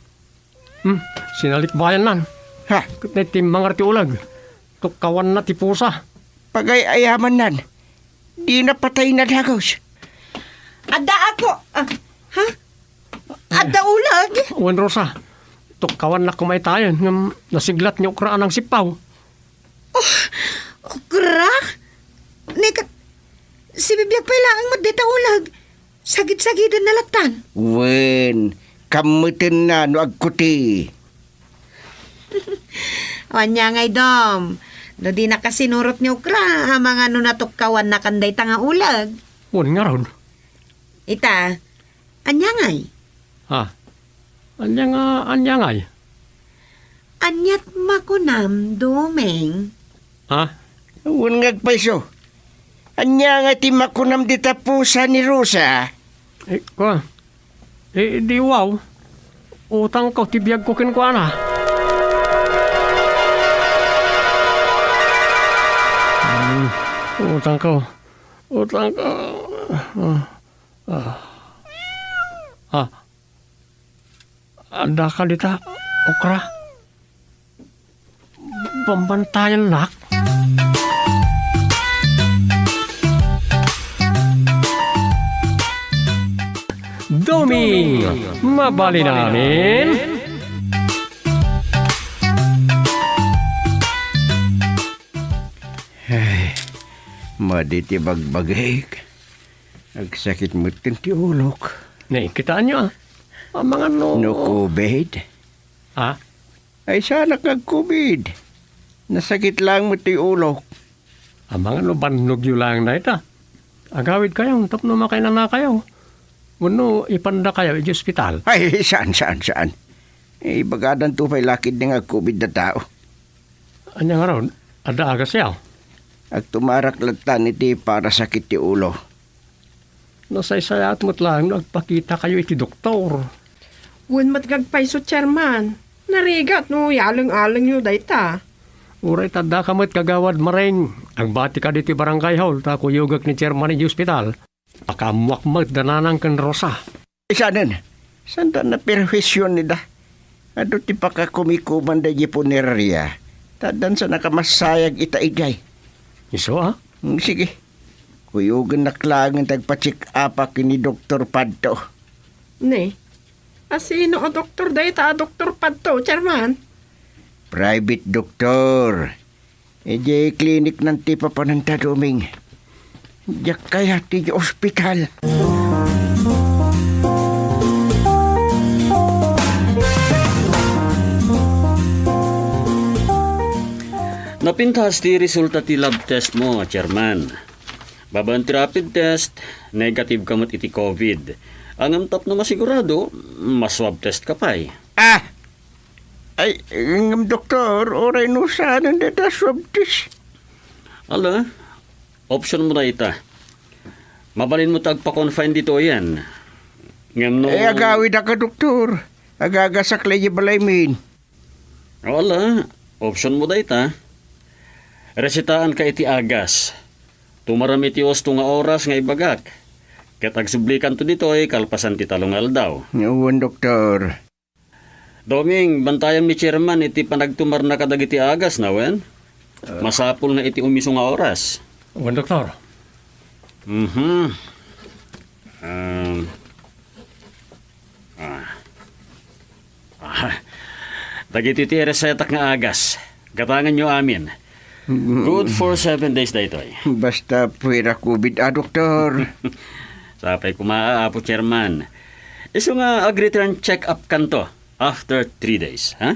Hmm, sinalikbayannan. Ha? Ket nagtimmang ti ulag. Tukkawanna ti pusa. Pagay-ayamannan. Dina patay nadagus. Adda ako. Ah, ha? Adda ulag? Wen, Rosa. Tukkawannak kumaytayen ngem nasiglat ni Okra a nangsippaw. Oh, Okra? Ni kat-, sibibiag pay laeng met dayta ulag. Sagid-sagiden na lattan. Wen, kammetenna no agkuti. Ania ngay, Dom? No di nakasinurot ni Okra, amangan no natukkawannakan dayta nga ulag. Wen ngarud. Ita, ania ngay? Ha? Ania nga, ania ngay? Aniat makunam, Doming? Ha? Wen nga agpayso. Ania nga ti makunam dita pusa ni Rosa? Eh, kua. Eh, di wow. Utangko ti biagko kenkuana. Hmm, utangko. Utangko. Ah. Ah. Ah. Addaka dita, Okra? Bambantayannak? Doming, mabalin amin? Ay, madi ti bagbagik. Agsakit metten ti ulok. Nay, kitaenyo, a. Amangan no No COVID? Ha? Ay, saanak nga ag-COVID. Nasakit laeng met ti ulok. Amangan no bannogyo laeng dayta. Agawidkayo tapno makainanakayo. Wenno ipandakayo idiay ospital. Ay, saan, saan, saan. Ibagadanto pay la ketdi nga ag-COVID a tao. Ania ngarud, adda agasyo? Agtumarak lattan iti parasakit ti ulo. Nasaysayaat met laeng no agpakitakayo iti doktor. Wen met nga agpayso, Chairman. Narigat no ialeng-alengyo dayta. Uray ta addaka met, Kagawad Maring. Agbatika ditoy barangay hall ta kuyogek ni Chairman idiay ospital. Pakaammoak met da Nanang ken Rosa. Isanen, sanda naperwisyon ni da. Adu ti pakakumikuman daydi punerarya, ta addan sa nakamasayag ita idiay. Isu, a? Mm, sige. Kuyogennak laeng ta agpa-check-upak ken ni Doktor Padto. Ne, a sino a doktor dayta a Doktor Padto, Chairman? Private doktor. Idiay kliniknan ti papananta, Doming. Diak kayat ti ospital. Napintas ti resulta ti lab test mo, Chairman. Babaen ti rapid test, negative ka met iti COVID. Ngem tapno masigurado, ma-swab test ka pay. Ah! Ay, ngem doktor, uray no saanen dayta swab test. Ala, option mo dayta. Mabalin mo ta agpa-confine ditoyen. Ngem no Ay, agawid a ka, doktor. Agagasak la idiay balaymin. O, ala, option mo dayta. Resetaanka iti agas. Tumaram iti husto nga oras nga ibagak. Ket agsublikanto ditoy kalpasan ti tallo nga aldaw. Wen, doktor. Doming, bantayam ni Chairman iti panagtumarna kadagiti agasna, wen? Ah. Masapul nga iti umiso nga oras. Wen, doktor. Mhm. Um, ah. Ah. Dagiti ti resetak nga agas. Gatangenyo amin. Mm. Good for seven days daytoy. Basta puwera COVID a, doktor. Sapay koma, Apo Chairman. Isu nga ag-return check-up kanto after three days, ha?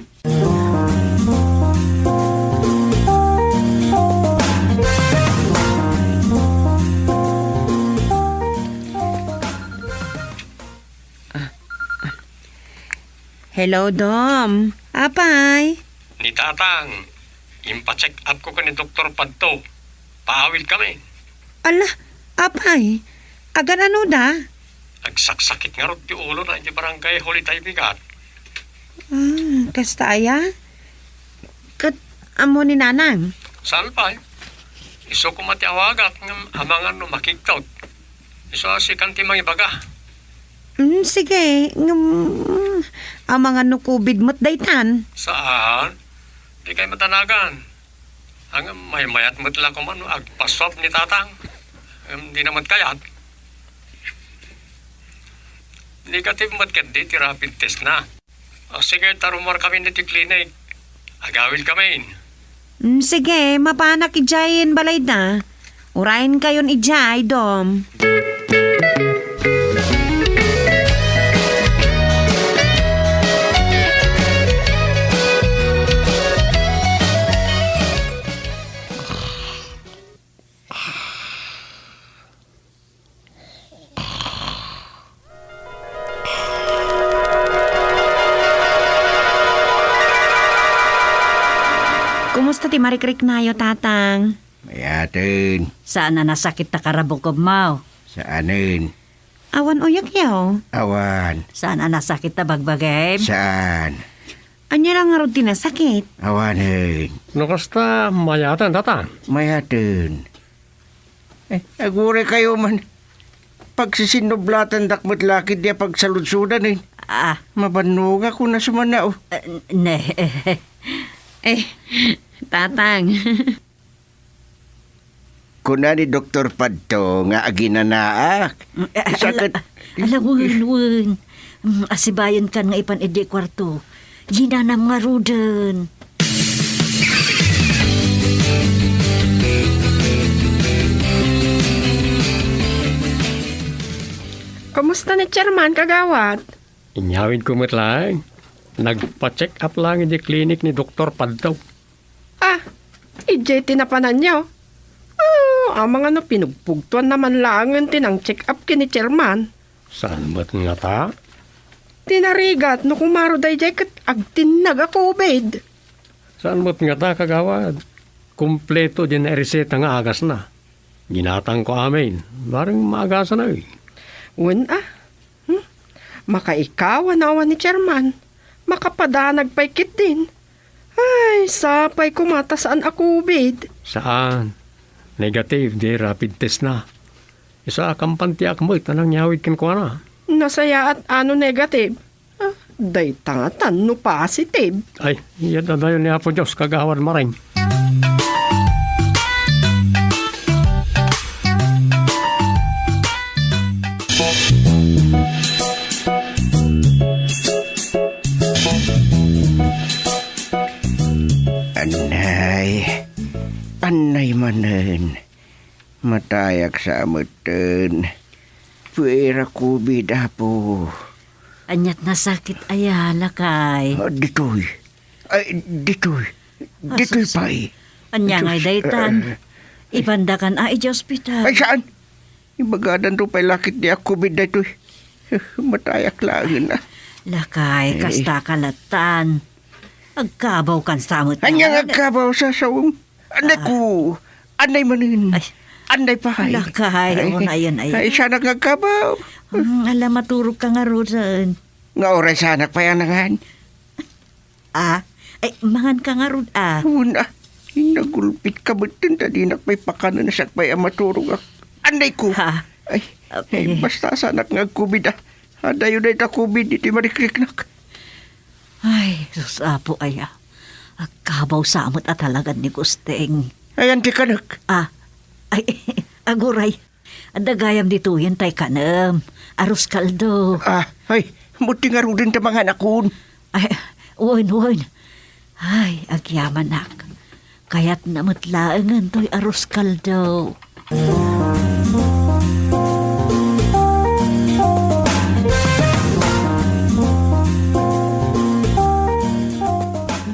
Hello, Dom. Apay? Ni Tatang, impacheck up ko ken ni Doktor Padto. Paawid kami. Ala, apay? Agan-ano da? Agsaksakit ngarud ti ulona iti barangay Holy Taybigat. Ah, kasta aya? Ket ammo ni Nanang? Saan pay? Isu koma ti awagak ngem amangan no makigtot. Isu a sikan ti mangibaga. Mm, sige, ngem amangan no covid met daytan. Saan? Di kay matanagan. Ngem maymayat met la koma no agpaswab ni Tatang. Ngem di na met kayat. Negative met ketdi ti rapid test na. O sige, ta rummuar kami iti clinic. Agawid kami. Mm, sige, mapanak idiay balayda. Urayenkayon idiay, Dom. Kumusta ti marikriknayo, Tatang? Mayaten. Saan a nasakit ta karabukobmo? Saanen. Awan uyekyo? Awan. Saan a nasakit ta bagbagim? Saan. Ania la ngarud ti nasakit? Awanen. No kasta, mayaten, Tatang? Mayaten. Eh, aguraykayo man. Pagsisinublatandak met la ketdi a pagsaludsodan, eh. Ah. Mabannogak, kuna sumana, oh. Eh, ne. Eh, Tatang. Kuna ni Doktor Padto nga aginanaak. Mm, eh, Isa ala, ket ala, wen, wen. Mm, asibayenkan nga ipan idi kuarto. Yinanam ngaruden. Kumusta ni Chairman, kagawad? Inyawidko met laeng. Nagpa-check up laeng iti klinik ni Doktor Padto. Ah, idiay ti napananyo? Ah, amangan no pinugpugtoanna man laengen ti nang-check up ken ni Chairman. Saan met ngata? Ti narigat no kumaro daydiay ket agtinnag a covid. Saan met ngata, kagawad? Kompleto diay naireseta nga agasna. Ginatangko amin. Bareng maagasana, eh. Wen a. Hmm? Makaikaw a naawan ni Chairman. Makapadanag pay ketdin. Ay, sapay koma ta saan a covid. Saan. Negative diay rapid test na. Isu a kampantiak met a nangyawid kenkuana. Nasayaat a no negative. Ah, dayta ngatan no positive. Ay, iyat a dayon ni Apo Dios, kagawad Maring. Anay, anay manen. Matayak sa metten. Puera covid, Apo. Aniat nasakit aya, lakay? Ah, ditoy. Ay, ditoy. Ditoy pay. Ania ngay daytan? Ah. Ipandakan a iti ospital. Ay, saan? Ibagadanto pay la ketdi a covid daytoy. Matayak laengen a. Lakay, eh, kasta ka lattan. Agkabawkan sa met. Ania nga agkabaw, sasawem? Anay ko. Anay manen. Ay. Anay pay. Lakay, ay, una, ayan, ayan. Ay, saanak nga agkabaw. Hmm, ala, maturog ka ngaruden. Nga uray saanak pay a nangan. Ah, ay, mangan ka ngarud, ah. Wen a. Nagulpit ka metten ta dinak pay pakanen a siak pay a maturog a. Anay ko. Ha? Ay, okay. Ay, basta saanak nga ag-covid a. Adayo dayta covid iti marikriknak. Ay, sus, Apo aya. Agkabaw sa met a talagan ni Gusteng. Ayan ti kanek. Ah, ay, aguray. Adda gayam ditoyen tay kanem. Arroz caldo. Ah, ay, muti ngaruden ta manganakon. Ay, wen, wen. Ay, agyamanak. Kayatna met laengen toy arroz caldo.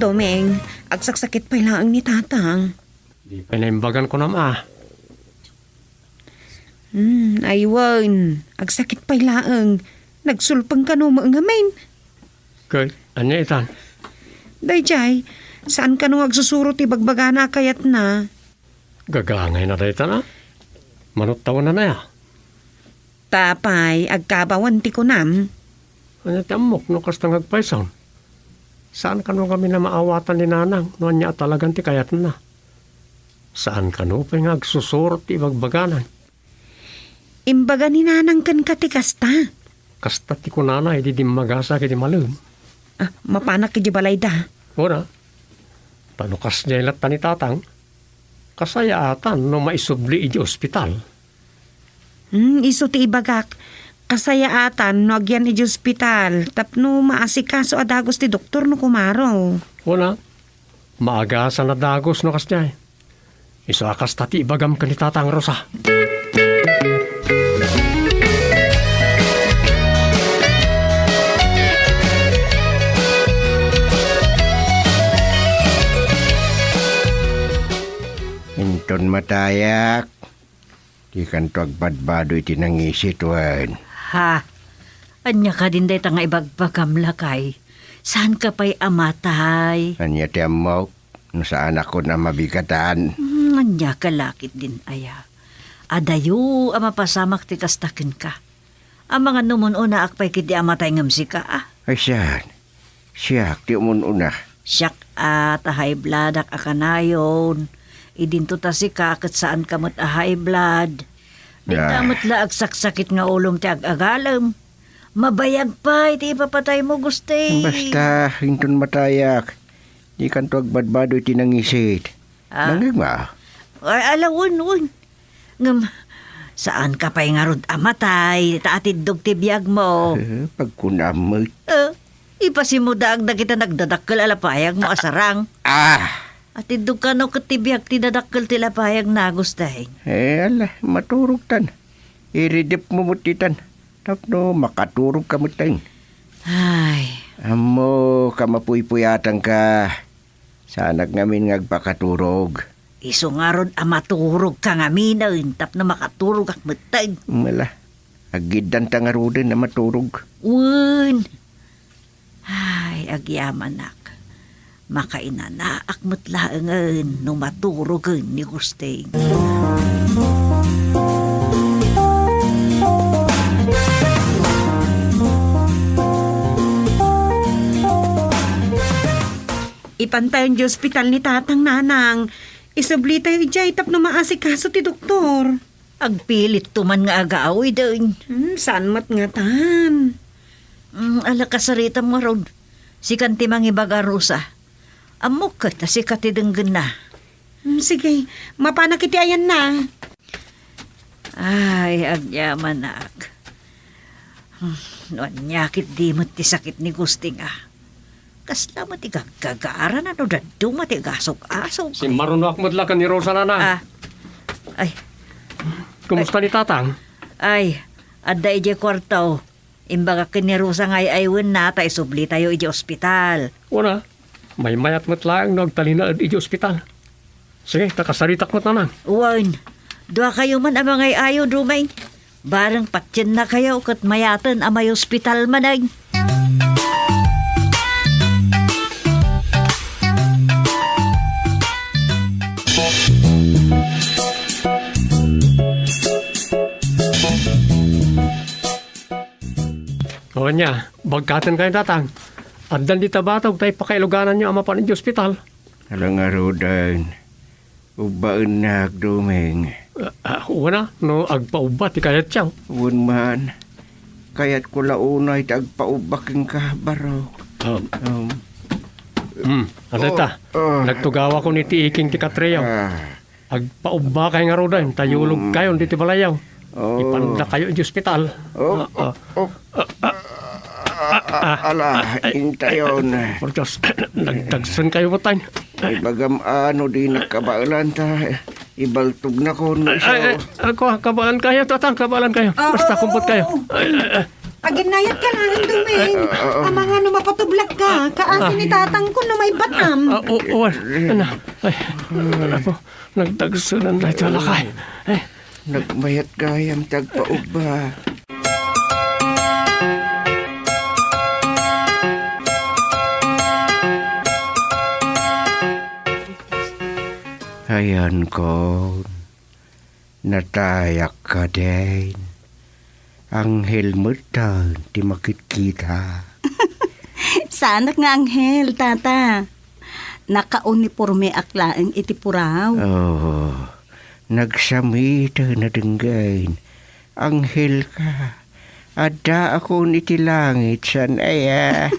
Doming, agsaksakit pay laeng ni Tatang. Di pay naimbagan kunam a. Hmm, ay wen, agsakit pay laeng. Nagsulpeng kano met ngamin. Ket, Ania itan? Daydiay, saan kano nga agsusuro ti bagbagana a kayatna? Gagangayna daytan a. Manuttawenna aya? Apay, agkabawan ti kunam. Ania ti ammok no kasta nga agpayson? Saan kano ngamin a maawatan ni Nanang no ania a talagan ti kayatna? Saan kano pay nga agsusuro ti ibagbagana? Imbaga ni Nanang kenka ti kasta. Kasta ti kunana idi dimmagasa ket imalem. Ah, mapanak iti balayda. Wen a. Ta no kasdiay latta ni Tatang, kasayaatan no maisubli iti ospital. Hmm, isu ti ibagak. Kasayaatan no agyan iti ospital tapno maasikaso a dagus ti doktor no kumaro. Wen a. Maagasan a dagus no kasdiay. Isu a kasta ti ibagam ken ni Tatang Rosa. Inton matayak, dikanto agbadbado iti nangisit wen. Ha? Ania kadin dayta nga ibagbagam, lakay? Saanka pay a matay? Ania ti ammok no saanakon a mabigatan? Hmm, ania ka lakit din aya? Adayo a mapasamak ti kasta kenka. Amangan no mun-unaak pay ketdi a matay ngem sika, a? Ay, saan? Siak ti umun-una. Siak a ta high bloodak a kanayon. Idinto ta sika ket saanka met a high blood. Dika Ah. met la agsaksakit nga ulom ti ag-agalem. Mabayag pay ti ipapataymo, Gusting. Basta, inton matayak, dikanto agbadbado iti nangisit. Ah. Nangngegmo? Ay, ala, wen, wen. Ngem, saanka pay ngarud a matay, ta atiddog ti biagmo. Eh, pagkunam met. Eh, ipasimudaag dagita nagdadakkel a lapayagmo a sarang. Ah! Atiddog kano ket ti biag ti dadakkel ti lapayagna, Gusting. Eh, ala, maturogtan. Iridepmo met ditan. Tapno makaturogka met, Teng. Ay. Ammoka, mapuypuyatanka. Saanak ngamin nga agpakaturog. Isu ngarud a maturogka ngaminen tapno makaturogak metten. Mala, aggiddanta ngaruden a maturog. Wen. Ay, agyamanak. Makainanaak met laengen no maturogen ni Gusting. Ipantayon ti ospital ni Tatang, Nanang. Isublitayo idiay tapno maasikaso ti doktor. Agpilitto man nga agaw, idin. Hmm, saan met ngatan? Hmm, ala kasaritam ngarud. Sikan ti mangibaga, Rosa. Ammok ket a sika ti denggenna. Hmm, sige, mapanak iti ayanna. Ay, agyamanak. Hmm, no ania ketdi met ti sakit ni Gusting, a. Kasla met ti gaggagara no dadduma ti agasog-asog. Simmarunoak met la ken ni Rosa, Nanang. Ah. Ay. Kumusta ni Tatang? Ay, adda idiay kuarto. Imbagak ken ni Rosa nga ay-aywenna ta isublitayo idiay ospital. Wen a, maymayat met laeng no agtalinaed idiay ospital. Sige, ta kasaritak met, Nanang. Wen, duakayo man a mangay-ayo, Doming. Bareng patiennakayo ket mayaten a maiospital manen. O ania, bagkatenkayo, Tatang. Addan dita batog ta ipakailugananyo a mapan idiay ospital. Ala ngaruden. Ubbaennak, Doming. Ah, ah, wen a, no agpaubba ti kayatyo. Wen man. Kayatko la unay ti agpaubba kenka, barok. Um. Um. Hmm, adda ta. Oh, oh. Nagtugawakon iti iking ti katriyo. Ah. Agpaubbakayo ngaruden, ta yulogkayon ditoy balayyo. Oh. Ipandakayo idiay ospital. Oh, ah, ah. Oh. Ah, ah. Ah, ah, ala, intayon. Por Dios, nagdagsenkayo met. Ibagam a no dinak kabaelan ta ibaltognakon no isu. Ay, ay, ako, kabaelankayo, Tatang, kabaelankayo. Ah, basta oo, kumpotkayo. Oo. Ay, ay, ay. Aginnayatka laeng, Doming. Ah, ah, ah. Amangan no mapatublakka, kaasi ni Tatang kun no maibbatam. Ah, oo, oo. Ano? Ay, apo, nagdagsenan daytoy a lakay. Ay. Nagmayat gayam ti agpaubba. Ayanko, natayak kadin. Anghel metten ti makitkita. Saanak nga anghel, tata. Nakaunipormeak laeng iti puraw. Oh, nagsamiten a denggen. Anghel ka. Addaakon iti langit, saan aya?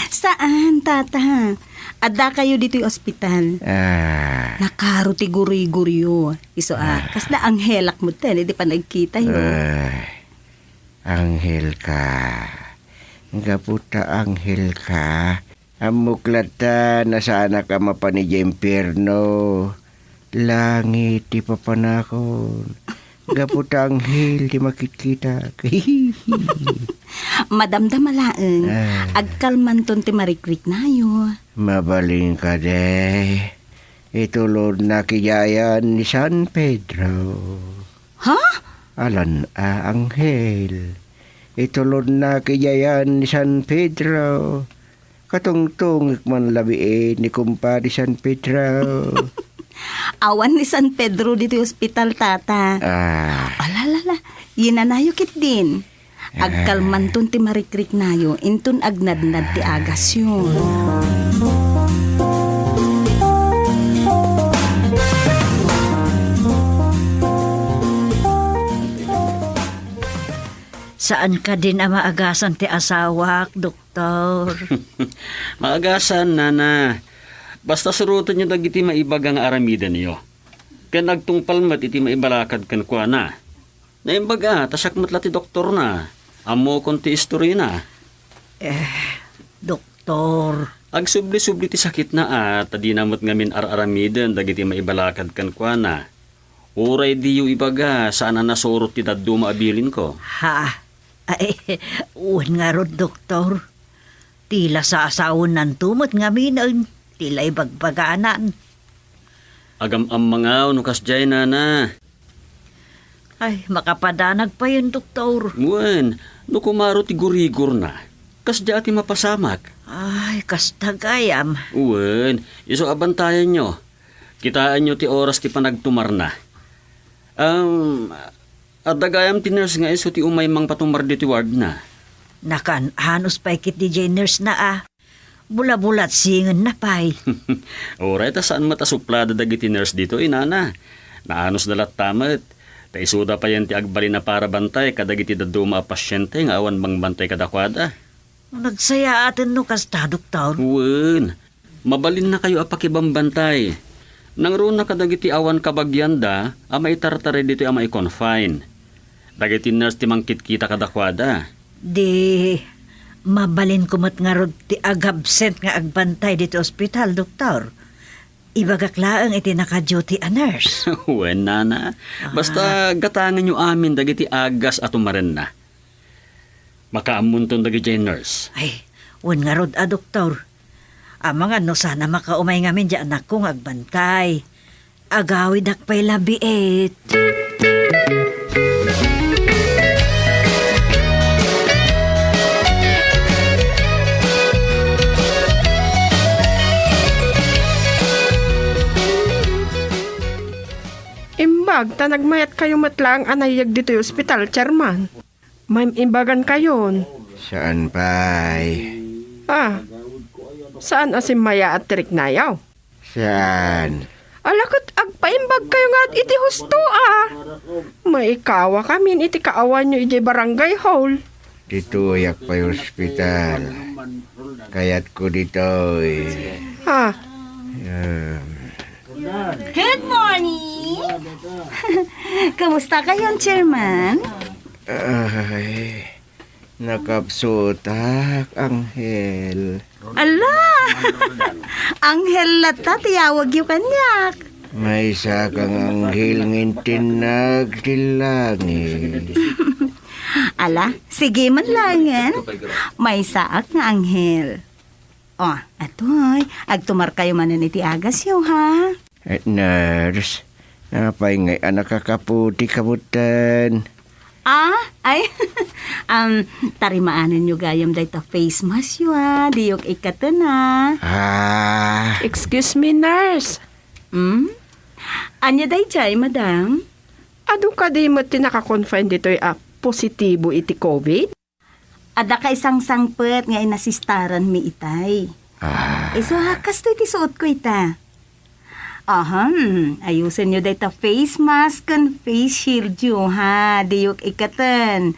Saan, tata. Addakayo ditoy ospital. Ah. Nakaro ti guriguryo. Isu a, ah, kasla anghelak metten iti panagkitayo. Ah, anghel ka. Gapu ta anghel ka, ammok latta a saanak a mapan idiay impierno. Langit ti papanakon. Gapu ta anghel ti makitkitak. Madamdama laeng, ah, agkalmanton ti marikriknayo. Mabalin kadi, itulodnak idiay ayan ni San Pedro. Ha? Alan a anghel. Itulodnak idiay ayan ni San Pedro. Katungtungek man labiit ni Kumpare San Pedro. Awan ni San Pedro ditoy ospital, tata. Ah. Ala, ala, ala. Yinanayo ketdin. Ah. Agkalmanton ti marikriknayo, inton agnadnad ti agasyo. Saan kadin a maagasan ti asawak, Doktor? Maagasan, nana. Basta surotenyo dagiti maibaga nga aramidenyo. Ken agtungpal met iti maibalakad kenkuana. Naimbag a, ta siak met la ti doktorna. Ammokon ti istorina. Eh, doktor. Agsubli-subli ti sakitna a, ta dina met ngamin ar-aramiden dagiti maibalakad kenkuana. Uray diyo ibaga, saan a nasurot ti dadduma a bilinko. Ha? Ay, wen ngarud, doktor. Ti la sasawennanto met ngaminen, ti la ibagbaganan. Agam-ammangaw no kasdiay, nana. Ay, makapadanag payen, doktor. Wen, no kumaro ti gurigorna, kasdiay ti mapasamak. Ay, kasta gayam. Wen, isu a bantayanyo. Kitaenyo ti oras ti panagtumarna. Um, adda gayam ti nurse nga isu ti umay mangpatumar ditoy wardna. Nakan-anos pay ketdi diay nurse na a. Bulabulatsingen na pay. Uray ta saan met a suplada dagiti nurse ditoy, nana. Naanosda latta met. Ta isuda payen ti agbalin a para bantay kadagiti dadduma a pasiente nga awan mangbantay kadakuada. Nagsayaaten no kasta, doktor. Wen, mabalinnakayo a pakibambantay. Nangruna kadagiti awan kabagianda a maitartaray ditoy a maiconfine. Dagiti nurse ti mangkitkita kadakuada. Di, mabalinko met ngarud ti agabsent nga agbantay ditoy ospital, doktor. Ibagak laeng iti naka-duty a nurse. Wen, nana. Basta gatangenyo amin dagiti agas a tumarenna. Makaammonton dagidiay nurse. Ay, wen ngarud a doktor. Amangan no saan a makaumay ngamin diay anakko nga agbantay. Agawidak pay labiit. Imbag ta nagmayatkayo met laeng a nayyeg ditoy ospital, Chairman. Maim-imbagankayon. Saan pay? Ah, saan a simmayaat ti riknayo? Saan? Ala ket agpaimbagkayo nga iti husto a. Maikawakamin iti kaawanyo idiay barangay hall. Ditoyak pay ospital. Kayatko ditoy. Ha? Um, Good morning! Kumusta kayon, Chairman? Ay, nakapsutak, Anghel. Ala! Anghel latta ti yawagyo kaniak. Maysa kang anghel nga intinnag ti langit. Ala, sige man laengen. Maysaak nga anghel. Oh, atoy, agtumarkayo manen iti agasyo, ha? Eh, nurse, apay ngay a nakakaputi kabutan? Ah, ay, um, tarimaanenyo gayam dayta face mask yo, ha? Diyok ikkaten, ha? Ah. Excuse me, nurse. Hmm? Ania daydiay, madam? Adu kadi met ti naka-confine ditoy a positibo iti covid? Adda kaisangsangpet nga inasistaranmi itay. Ah. Isu a, kastoy ti suotko ita. Ahem, ayusenyo dayta face mask ken face shield yo, ha? Diyok ikkaten.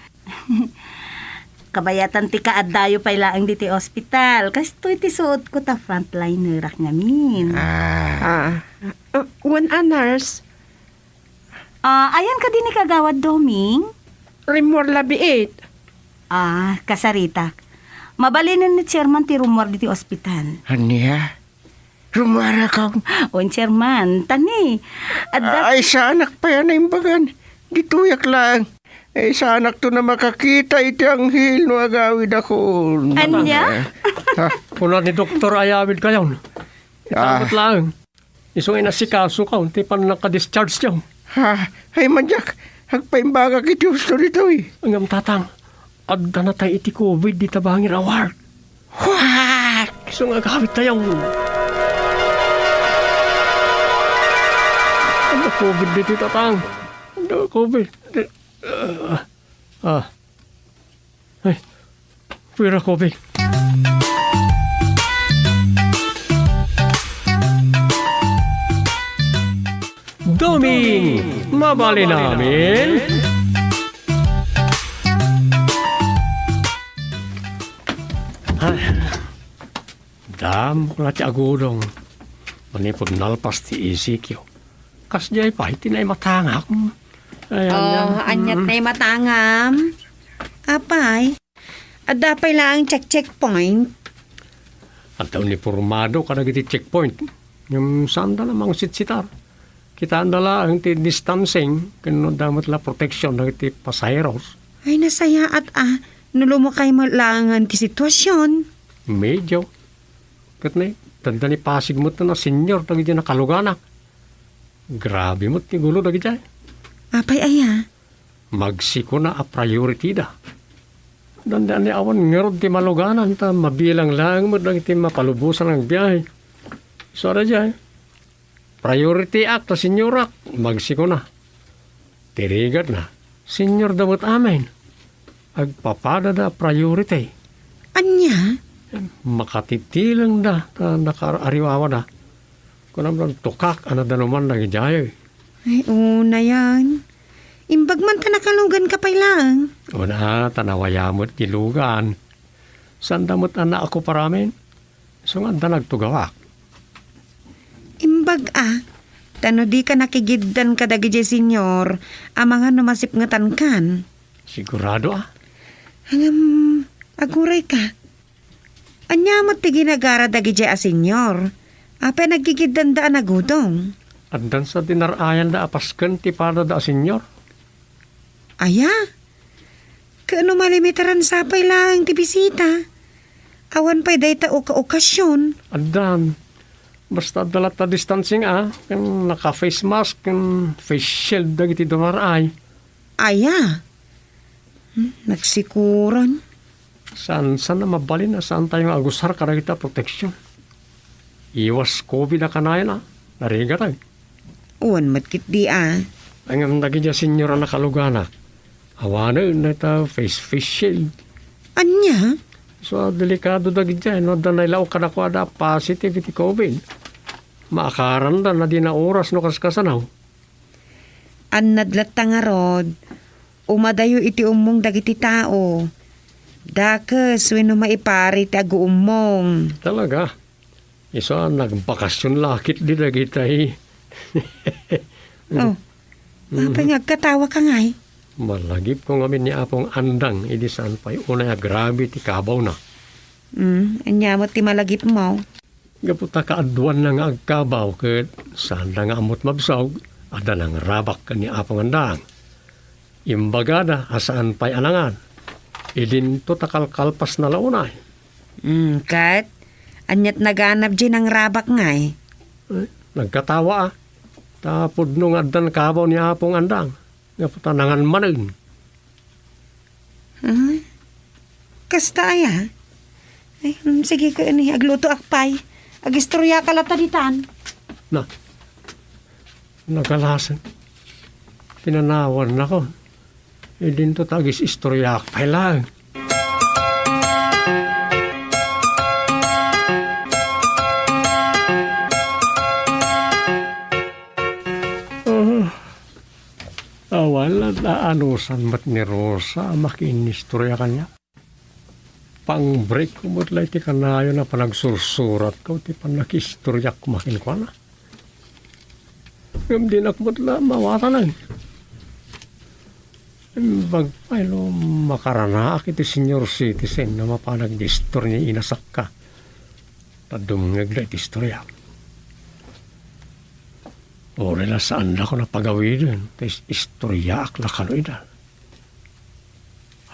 Kabayatan ti kaaddayo pay laeng ditoy ospital. Kastoy ti suotko ta frontlinerak ngamin. Ah. Ah, uh, wen a nurse? Ah, ayan kadi ni Kagawad Doming? Rimmuar la biit. Ah, kasaritak. Mabalinen ni Chairman ti rummuar ditoy ospital. Ania? Rummuarakon? Wen, Chairman, tani. Adda Ay, saanak pay a naimbagan. Ditoyak laeng. Ay, saanakto a makakita iti anghel no agawidakon. Ania? Ha? Kuna ni Doktor, ayawidkayon. Ah. Itagot laeng. Isu nga inasikasokayo ti pannakadischargeyo. Ha? Ay, madiak. Agpaimbagak iti husto ditoy. Ngem, Tatang, adda natay iti covid dita bangir a ward. What? Isu nga agawidtayo. Adda covid ditoy, Tatang. Adda covid. Ah, ah. Ay, pira covid. Doming, mabalin amin? Ay, damok la ti agudong. Manipud nalpas ti isikyo. Kasdiay pay ti naimatangak. Ay, Oh, ania? Aniat Mm. naimatangam? Apay, adda pay laeng check-checkpoint? Adda uniformado kadagiti checkpoint. Ngem saanda la mangsitsitar. Kitaanda laeng ti distancing ken no adda met la protection dagiti pasaheros. Ay, nasayaat a. No lumakay met laengen ti situasion. Medyo. Ket ni, tanda ni pasig met a senior dagiti nakaluganak. Grabe met ti gulo dagiti. Apay aya? Magsikuna a priority da. Dandani awan ngarud ti maluganan ta mabilang laeng met dagiti mapalubosan a biahe. Isu a daydiay. Priority ak ta seniorak, magsikuna. Ti rigatna, senior da met amin. Agpapadada a priority. Ania? Makatitilengda ta nakaar-ariwawada. Kunam, tukak a nadanuman dagidiay. Ay, unayan. Imbag man ta nakaluganka pay laeng. Una, ta nawaya met ti lugan. Saanda met a naokuparan amin. Isu nga adda nagtugawak. Imbag a, ta no dika nakigiddan kadagiti senior, amangan no masipngetankan. Sigurado a? Ngem, agurayka. Ania met ti ginagara dagiti a senior? Apay nagkikiddanda a nagudong? Addan sa dinarayanda a pasken ti padada a senior. Aya? Ket no malimitaran sa pay laeng ti bisita? Awan pay dayta oka-okasion? Addan. Basta adda latta distancing a, ken naka-face mask, ken face shield dagiti dumaray. Aya? Hmm, nagsikuran. Saan, saan a mabalin a saantayo nga agusar kadagita proteksion. Iwas covid a kanayon a, narigatay. Wen met ketdi a. Ngem dagiti a senior a nakaluganak, awanen dayta face, face shield. Ania? So, delikado dagiti, no, adda nailaok kadakuada a positive iti covid. Maakaranda na di na oras no kaskasano. Annad latta ngarud, umadayo iti ummong dagiti tao. Dakes wenno maipari ti aguummong. Talaga? Isu a nagbakasyon la ketdi dagitay. Oh. Mhm. Apay nga agkatawaka ngay? Malagipko ngamin ni Apong Andang idi saan pay unay a grabe ti kabawna. Mm, ania met ti malagipmo? Gapu ta kaaduanna nga agkabaw ket saanda nga ammot mabsog, adda nangrabak ken ni Apong Andang. Imbagada a saan pay a nangan. Idinto ta kalkalpasna la unay. Mm, ket? Aniat naganab diay nangrabak ngay? Eh, nagkatawa a. Ta pudno nga addan kabaw ni Apong Andang. Gapu ta nangan manen. Ah, kasta aya? Ay, mm, sige, kani, aglutoak pay. Agistoriaka latta ditan. Na. Nagalasen. Pinanawannakon. Idinto ta agis-istoriaak pay laeng. Ah, awan la, naanusan met ni Rosa a makiinnistoria kaniak. Pang-break ko met la iti kanayon a panagsursuratko ti pannakiistoriak koma kenkuana. Ngem dinak met la mawatanen. Imbag pay no makaranaak iti senior citizen a mapan agdistur ni inasakka. Ta dumngeg la iti istoriak. Uray la saandakon a pagawiden, ta is-, istoriaak la kano ida.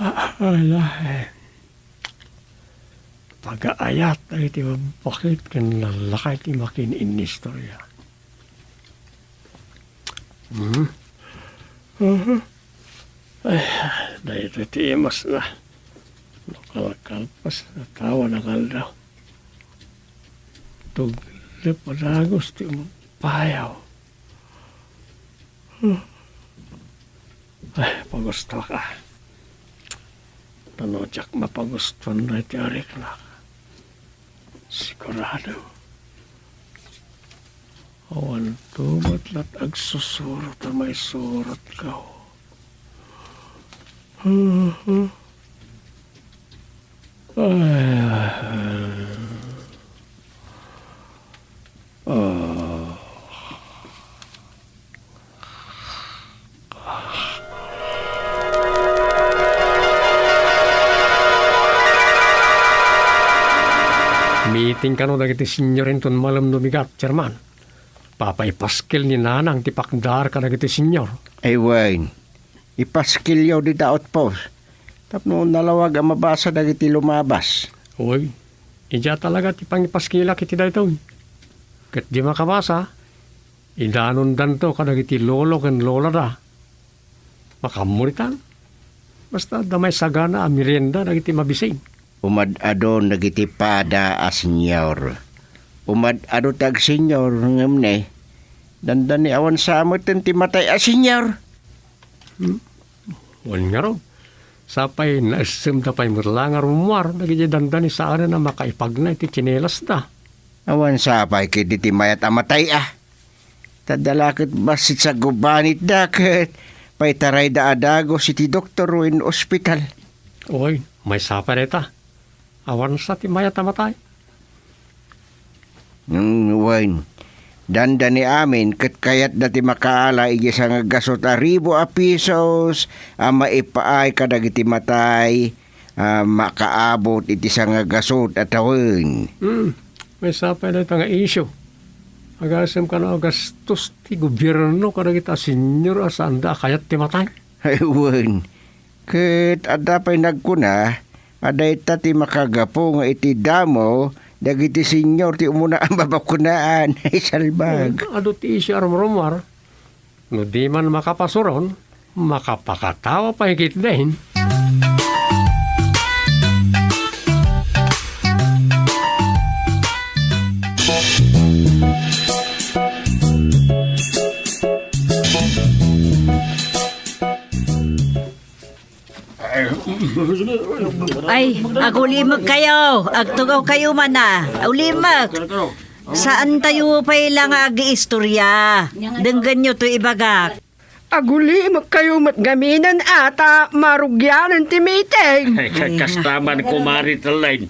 Ah, ala, eh. Pagaayat dagiti babbakit ken lallakay ti makiinnistoria. Hmm? Aha. Ay, daytoy ti imasna. No kalkalpas, natawa na kaldaw. Tuglip a dagus ti umpayaw. Ay, pagustuak a. Ta no diak mapagustuan daytoy a riknak, sigurado, awan tumet la agsusurot a maisuratko. Ay, ah. Meeting kano dagiti senior inton malem no bigat, Chairman. Papa, ipaskel ni Nanang ti pakdaar kadagiti senior. Ay, wen. Ipaskelyo dita outpost tapno nalawag a mabasa dagiti lumabas. Uy, idiay talaga ti pangipaskelak iti daytoy. Ket di makabasa, idanondanto kadagiti lolo ken lolada. Makaammo ditan. Basta adda maisagana a merienda dagiti mabisin. Umad-adon dagiti pada a senior. Umad-ado ti agsenior, ngem ne, dandani awan sa metten ti matay a senior. Hmm? Wen ngarud, sapay naessemda pay met la nga rummuar dagiti dandani saanen a makaipagna iti tsinelasda. Awan sapay ketdi ti mayat a matay a. Ta adda la ket bassit sa gubanitda ket paitarayda a dagus iti doktor wenno ospital. Uy, maysa pay dayta. Awan sa ti mayat a matay. Hmm, wen. Dandani amin ket kayatda ti makaala idiay sangagasut a ribu a pesos a maipaay kadagiti matay a makaabot iti sangagasut a tawen. Hmm. Maysa pay dayta nga isyu. Agasem kano a gastos ti gobierno kadagiti a senior a saanda a kayat ti matay. Ay, wen. Ket adda pay nagkuna a dayta ti makagapu nga iti damo dagiti senior ti umuna a mabakunaan. Ay, salbag. Wen, adu ti isyu a rumrumuar. No di man makapasuron, makapakatawa pay ketdin. Ay, agulimek kayo. Agtugaw kayo man, a. Ulimek. Saan tayo pay la nga agiistorya? Denggenyo to ibagak. Agulimek kayo met ngamin, a, ta marugianen ti meeting. Ay, ka-, kasta man, Kumare Tellin.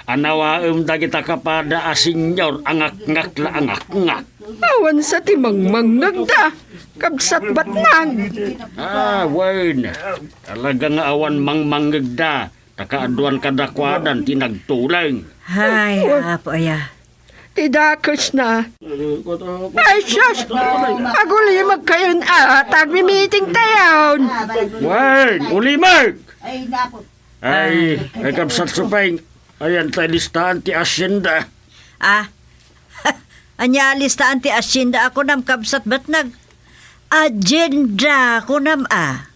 Anawaem dagita kapada a senior a ngakngak la a ngakngak. Awan sa ti mangmangngegda, kabsat Batnag. Ah, wen. Talaga nga awan mangmangngegda, ta kaaduan kadakuadan ti nagtuleng. Ay, apo aya. Ti dakesna. Ay, sus! Agulimek kayon, a, ta agmi-meeting tayon. Wen, ulimek! Ay, ay, kabsat Supeng. Ayan, ta listaan ti asyenda. Ah? Ania listaan ti asyenda a kunam, kabsat Batnag? Agenda kunam, a.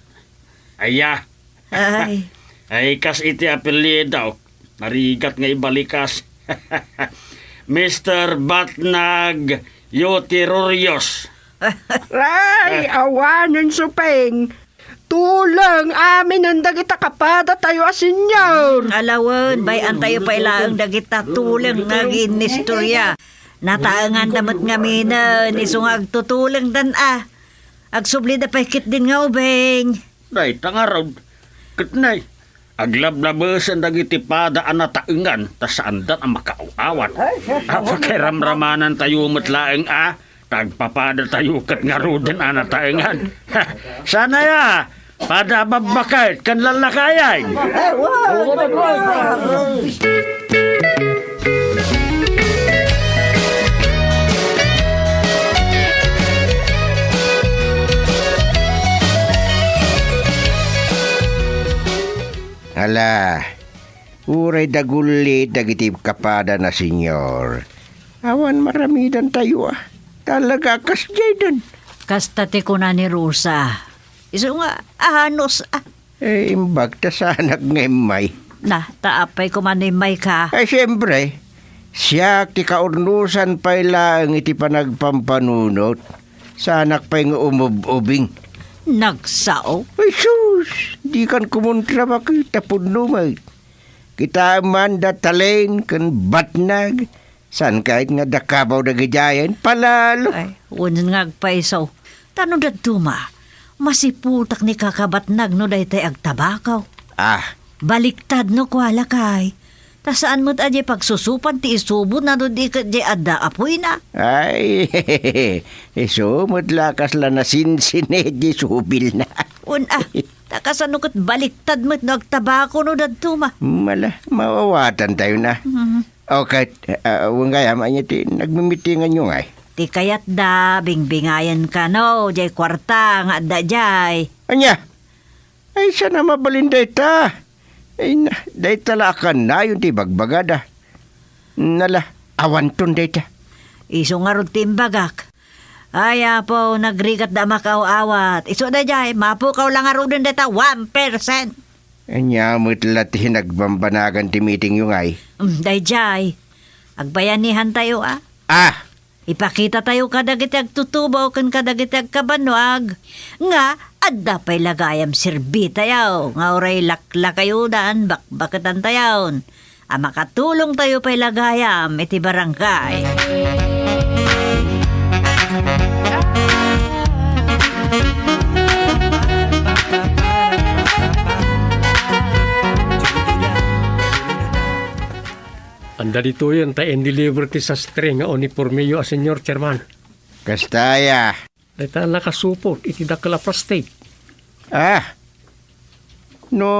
Aya. Ay. Ay, kas iti apelyido, narigat nga ibalikas. Mister Batnag Yotirorios. Ay, awanen, Supeng. Tuleng aminen dagita kapadatayo a senior. Alawen, bay-antayo pay laeng dagita tuleng nga agiinnistorya. Nataenganda met ngaminen, isu nga agtutulengdan a. Agsublida pay ketdin nga ubing. Dayta ngarud, ket nay, aglablabesen dagiti pada a nataengan ta saandan a makaaw-awat. Ay, siya, a, pakiramramanantayo met laeng a, ta agpapadatayo ket ngaruden a nataengan. Sanaya, pada a babbaket ken lallakayen. Ala, uray dagulli dagiti kapada na senior. Awan maramidantayo a. Talaga a kasdiaydan. Kasta ti kuna ni Rosa. Isu nga, anos, ah. Eh, imbag ta saanak nga immay. Na, ta apay koma no immayka? Ay, siempre. Siak ti kaurnosan pay laeng iti panagpampanunot. Saanak pay nga umub-ubing. Nagsao? Ay, sus! Dikan kumontra, bakit? Ta pudno met. Kitaem man da Talin ken Batnag. Saan kayat nga dakabaw dagidiayen? Palalo. Ay, wen nga agpaiso. Ta no dadduma, masiputak ni kakabatnag no daytay agtabakaw. Ah. Baliktad no kua lakay. Ta saan met a di pagsusupan ti isubona no di ket di adda apoyna. Ay, isu met la kasla nasinsine di subilna. Wen a, ta kasano ket baliktad met no agtabako no dadduma. Mala, mawawatantayo na. Mhm. O ket, ah, wen gayam, ania ti nagmimitinganyo ngay? Ti kayatda, bingbingayen kano, diay kuarta nga adda diay. Ania? Ay, saan a mabalin dayta? Ay, na, dayta la a kanayon ti ibagbagada. Nala, awanton dayta. Isu ngarud ti imbagak. Ay, Apo, nagrigatda a makaaw-awat. Isu daydiay, mapukaw la ngaruden dayta one percent. Ania met la ti nagbambanagan ti meetingyo ngay? Mm, daydiay. Agbayanihantayo, a. Ah! Ipakitatayo kadagiti agtutubo ken kadagiti agkabannuag nga adda pay la gayam serbitayo nga uray laklakayodan bakbaketantayon a makatulongtayo pay la gayam iti barangay. Anda ditoyen ta in-deliver ti sastre nga unipormeyo a senior, Chairman. Kasta aya. Dayta nakasupot iti dakkel a plastik. Ah. No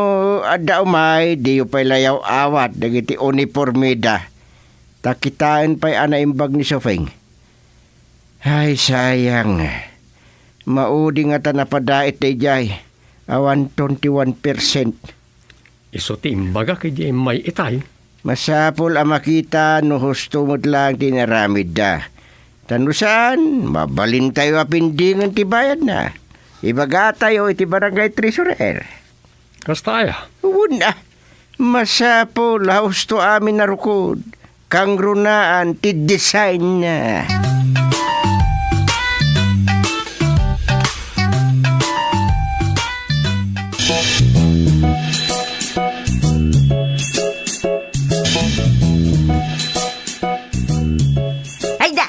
adda umay, diyo pay layaw awat dagiti unipormeda. Ta kitaen pay a naimbag ni Sofeng. Ay, sayang. Maudi nga ta napadait daydiay. Awan twenty-one percent. Isu ti imbagak idi immay itay. Masapul a makita no husto met laeng ti inaramidda. Ta no saan, mabalintayo a pendingen ti bayadna. Ibagatayo iti barangay treasurer. Kasta aya? Wen a. Masapul a husto amin a rukod. Kangrunaan ti design na. Ay da!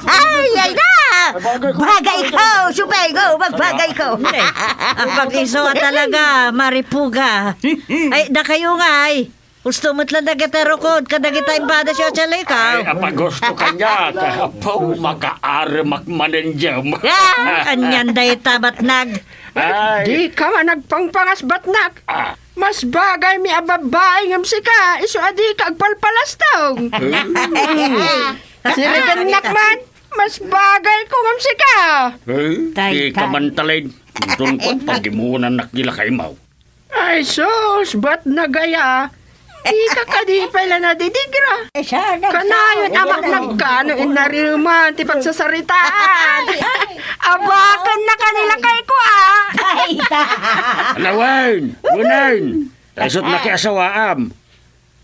Ay, ay da! Bagay ko! Bagay ko! Supego! Magbagay ko! Ay, pag-iso talaga, maripuga. Ay, da kayo nga, ay. Husto met la dagiti rukod kadagiti imbag ni Shochalika. Ay, apaghusto kaniak. Apo, makaaremak manen diyam. Ah, anian dayta, Batnag. Ay. Dika man agpangpangas, Batnag. Ah. Mas bagaymi a babbai ngem sika, isu a dika agpalpalastong. Hmm. Sirigannak man, mas bagay ko ngem sika. Eh, Tay, dika tay. Man talin. Inton ko, pagimunannak di lakaymaw. Ay, sus, Batnag aya? Dika kadi pay la nadidigra. Ay, sana, kanayon, sana. Amak nagkano inariman ti pagsasaritaan. Ay, ay. Abaken na kanila kay ko, ah. Ay, ta. Alawen, unayen. Isut' nakiasawaam.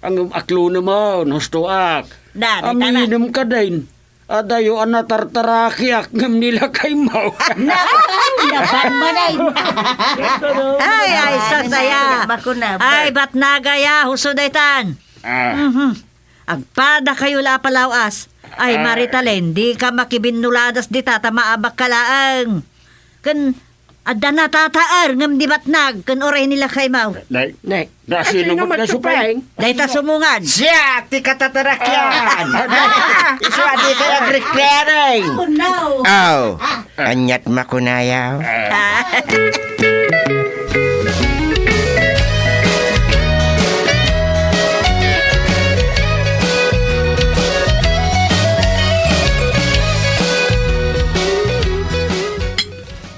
Ang aklunem on, hustoak. Dadi, tama. Aminem ka din. Adayo a natartarakiak ngem ni lakaymo. Naku, napan man ay. Ay, ay, sasaya. Bakuna, Ay, bak- batnagaya, huso daytan. Ah. Mhm. Agpadakayo la a palawas. Ay, Ah. Maritalin, dika makibinnuladas dita ta maabak ka laeng. Ken adda natataer ngem di batnag ken uray ni lakaymo. Nay. Nay. Nasino Asino met met kayo, Supeng? Supeng? Dayta sumungan. Siak ti katatarakian. Ah. Isu a dikay agrekreareng. Oh, no. Aw, aniat makunayaw? Ah.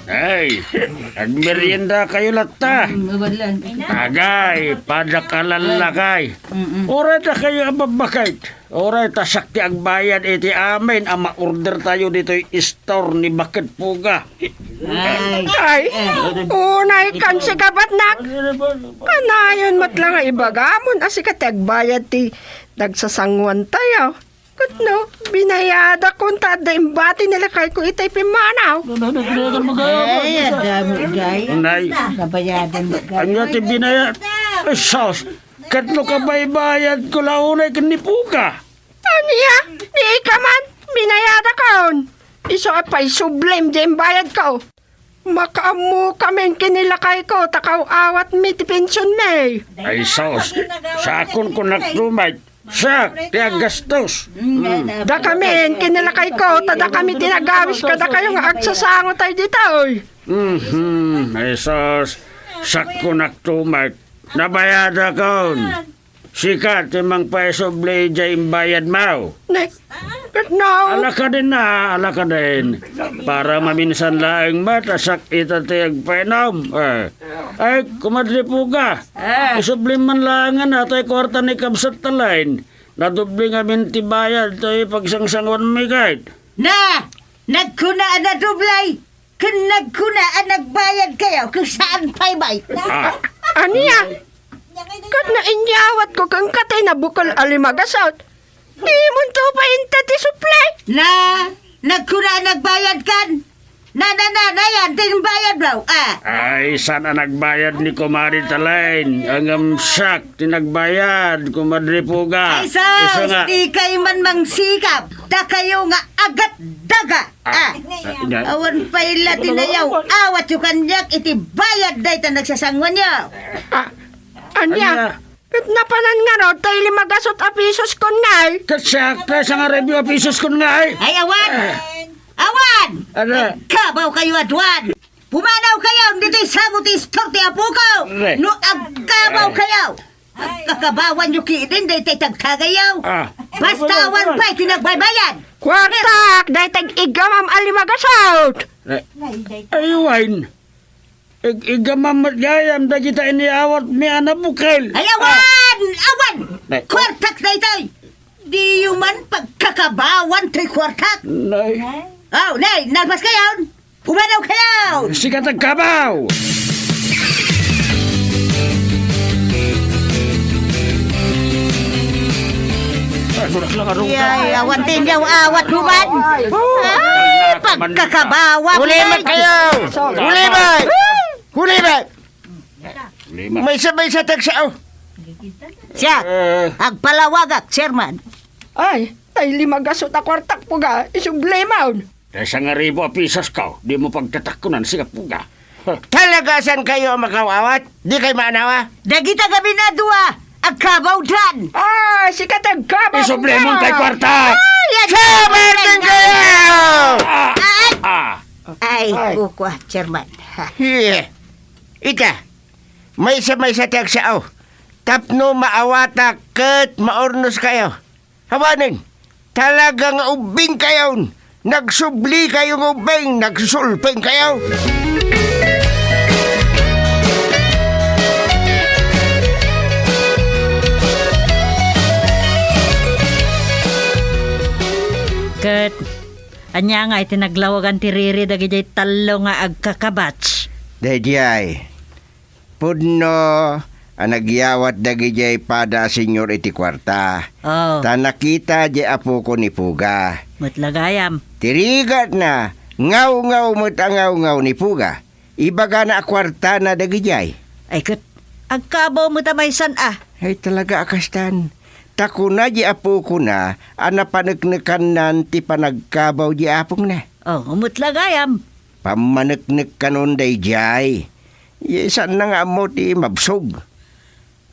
Ay, agmerienda kayo latta. Mm, mabalan. Agay, padakalan lakay. Mm-mm. Uray dakayo a babbakit. Uray ta siak ti agbayad iti amin a ma-order tayo ditoy store ni Bakit Puga. Ay. Ay, Eh. unay kan sigabatnak. Kanayon met la nga ibagamon a sika ti agbayad ti nagsasanguan tayo. Ket no, binayadak kunta adda imbati ni lakayko itay pimmanaw. Ay, adda mo, Jay. Nay. Nabayadan mo, Jay. Ania ti binayad? Ay, sus! Ket no kabaybayad ko la unay ken ni Puga. Ania? Ni ika man, binayadakon. Isu a paisublim di imbayad ko. Makaammo kamin ken ni lakayko ta kaw-awatmi ti pensionmi. Ay, sus, sakon ko naktumek. Siak ti aggastos. Mm. Dakamin ken ni lakayko ta dakami ti nagawis kadakayo nga agsasango tayo ditoy. Mhm. Ay, sus, sakon naktumek. Nabayadakon. Sika ti mangpaisubli idiay imbayadmo. Ne, ket no? Alakadin na, alakadin. Para maminsan laeng met a siak ita ti agpainom. Eh. Ay, Kumadre Puga. Ah. Isublim man laengen a tay kuarta ni Kabsat Talin. Nadubli ngamin ti bayad tay pagsangsanguanmi ket. Na, nagkuna a nadubli. Ken nagkuna a nagbayad kayo, ken saan pay bay? Ah. Ania? Ket no inyawatko kenka tay nabukel a limagasut, dimonto pay inted ti supli? Na, nagkuna a nagbayad kan? Na, na, na, na yan, ti bayad daw, ah. Ay, saan a nagbayad ni Kumari Talin? Ngem siak ti nagbayad, Kumadre Puga. Ay, sus, Isu nga. Di kayo man mangsikap. Dakayo nga agatdaga. Ah. Ah. Ah, nga. Awan pay la ti nayaw-awat yo kaniak iti bayad dayta nagsasanguan yo. Ah, ania? Ania? Ket napanan ngarud tay limagasut a pisos kon ngay? Ket siak tay sangarumibu a pisos kon ngay? Ay, awan! Ah. Awan! Ano? Agkabaw kayo, aduan! Pumanaw kayo ditoy sango ti istor ti apo ko! Re. No agkabaw kayo! Agkakabawan yo ketdin daytay tagtagayaw. Ah. Basta awan pay ti nagbaybayad. Kuartak, daytay igamam a limagasut. Ay, wine. Ig-, igamam met gayam dagita iniyawatmi a nabukel. Ay, awan! Ah. Awan! Nay. Kuartak daytay. Diyo man pagkakabawan toy kuartak. Nay. Oh, nay, nalpas kayon. Pumanaw kayo! Sika ti agkabaw! Ay, awan ti inyaw-awat mo man! Ay, pagkakabawa mo man! Ulimat kayo! Ulimat! Ulimat! Ulimat! Maysa-maysa ti agsao! Siya, Eh. agpalawagak, chairman. Ay, tay limagasut a kuartak, Puga, isublimon. Tay sangaribu a pisos ko, dimo pagtatakkunan, sika Puga. Talaga saan kayo a makaw-awat? Di kay maanawa? Dagita gamin a dua, agkabawdan. Ah, sika ti agkabaw. Isublimon tay kuarta. Ay, yan. Sa Martin kayo! Ah! Ay! Ah! Ay, Ay. Kukua, chairman. Ha. Hiya. Ita, maysa-maysa ti agsao. Tapno maawatak ket maurnos kayo. Awanen, talaga nga ubbing kayon. Nagsubli kayo nga ubbing, nagsusulping kayo. Ket, ania nga iti naglawagan ti riri dagidiay tallo nga agkakabats? Daydiay, pudno a nagyawat dagidiay pada a senior iti kuarta. Oh. Ta nakita diay apoko ni Puga. Met la gayam. Ti rigatna, ngawngaw met a ngawngaw ni Puga. Ibagana a kuartana dagidiay. Ay ket, agkabaw met a maysan a. Ay, talaga a kastan. Ta kuna diay apokona a napaneknekannan ti panagkabaw diay apongna. Oh, met la gayam. Pammaneknekkanon daydiay. Saanna nga ammo ti mabsog.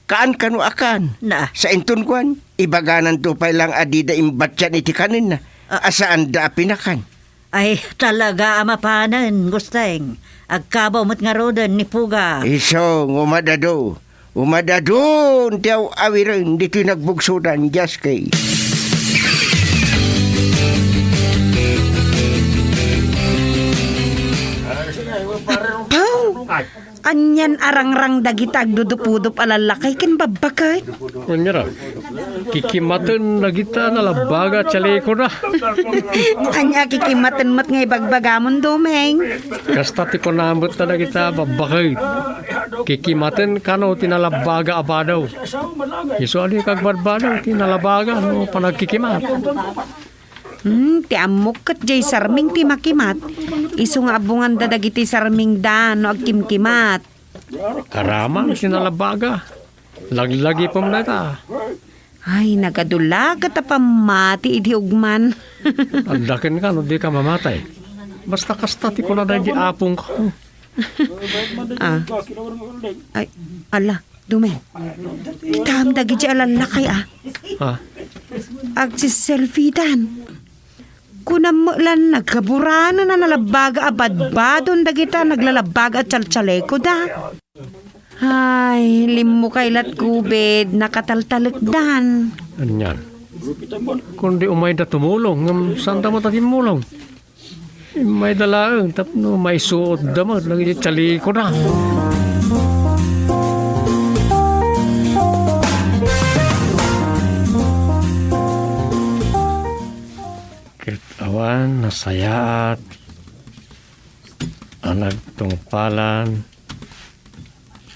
Kaan kano a kaan. Na. Sa inton kuan, ibagananto pay lang a dida imbatian iti kanenna, Ah. a saanda a pinakan. Ay, talaga a mapanen, Gusteng. Agkabaw met ngaruden ni Puga. Isu nga umadado. Umadadon ti aw-awiren ditoy nagbugsodan, Jaski. Pau! Anian a rangrang dagita agdudupudup a lallakay ken babbaket. Ania ra, kikimaten dagita nalabaga a chalikoda. Ania kikimaten met nga ibagbagamon, Domeng? Kasta ti kunam met dagita babbaket. Kikimaten kano ti nalabaga a bado. Isu a di kagbadbado ti nalabaga no panagkikimat. Hmm, ti ammok ket jay sarming ti makimat. Isu nga abunganda dagiti sarmingda no agkimkimat. Karaman ti nalabaga. Laglagipem dayta. Ay, nagadulagat a pammati idi ugman. Adda kenka no dika mamatay. Basta kasta ti kuna daydi apongko. Ah. Ay, ala, Domeng. Kitaem dagiti a lallakay, ah. Ah. Agsiselfiedan. Kunam met lan nagkaburanan a nalabaga a badbadon dagita naglalabaga a chalchaleko da. Ay, limmukay lat gubid, nakataltalekdan. Anian. Kundi umayda tumulong, ngem saanda met a timmulong. Immayda laeng tapno maisuotda met dagiti chalikoda. Ket awan nasayaat a nagtungpalan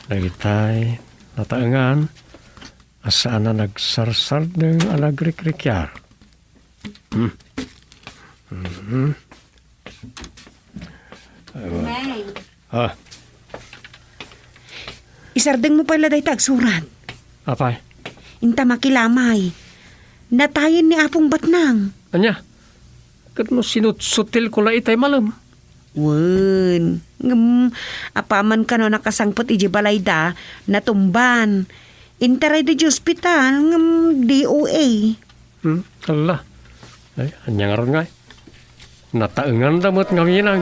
dagitay nataengan a saan a nagsarsardeng a nagrikrikiar. Hmm. Mhm. Nay. Ah. Isardengmo pay la dayta agsurat. Apay? Inta makilamay. Natayen ni Apong Batnang. Ania? Ket no sinutsutilko la itay malem? Wen. Ngem, apaman kano a nakasangpet idiay balayda, natumban. Intarayda idiay ospital, ngem D O A. Hmm, ala. Ay, ania ngarud ngay? Nataenganda met ngaminang.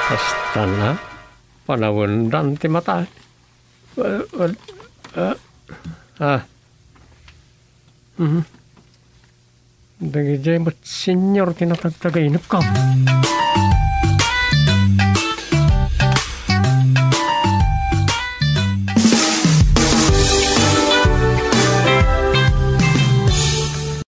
Kastan a, panawendan ti mata. Wa-, wa-, ah, ah. Mhm. Dagidiay met senior ti natagtagainepko.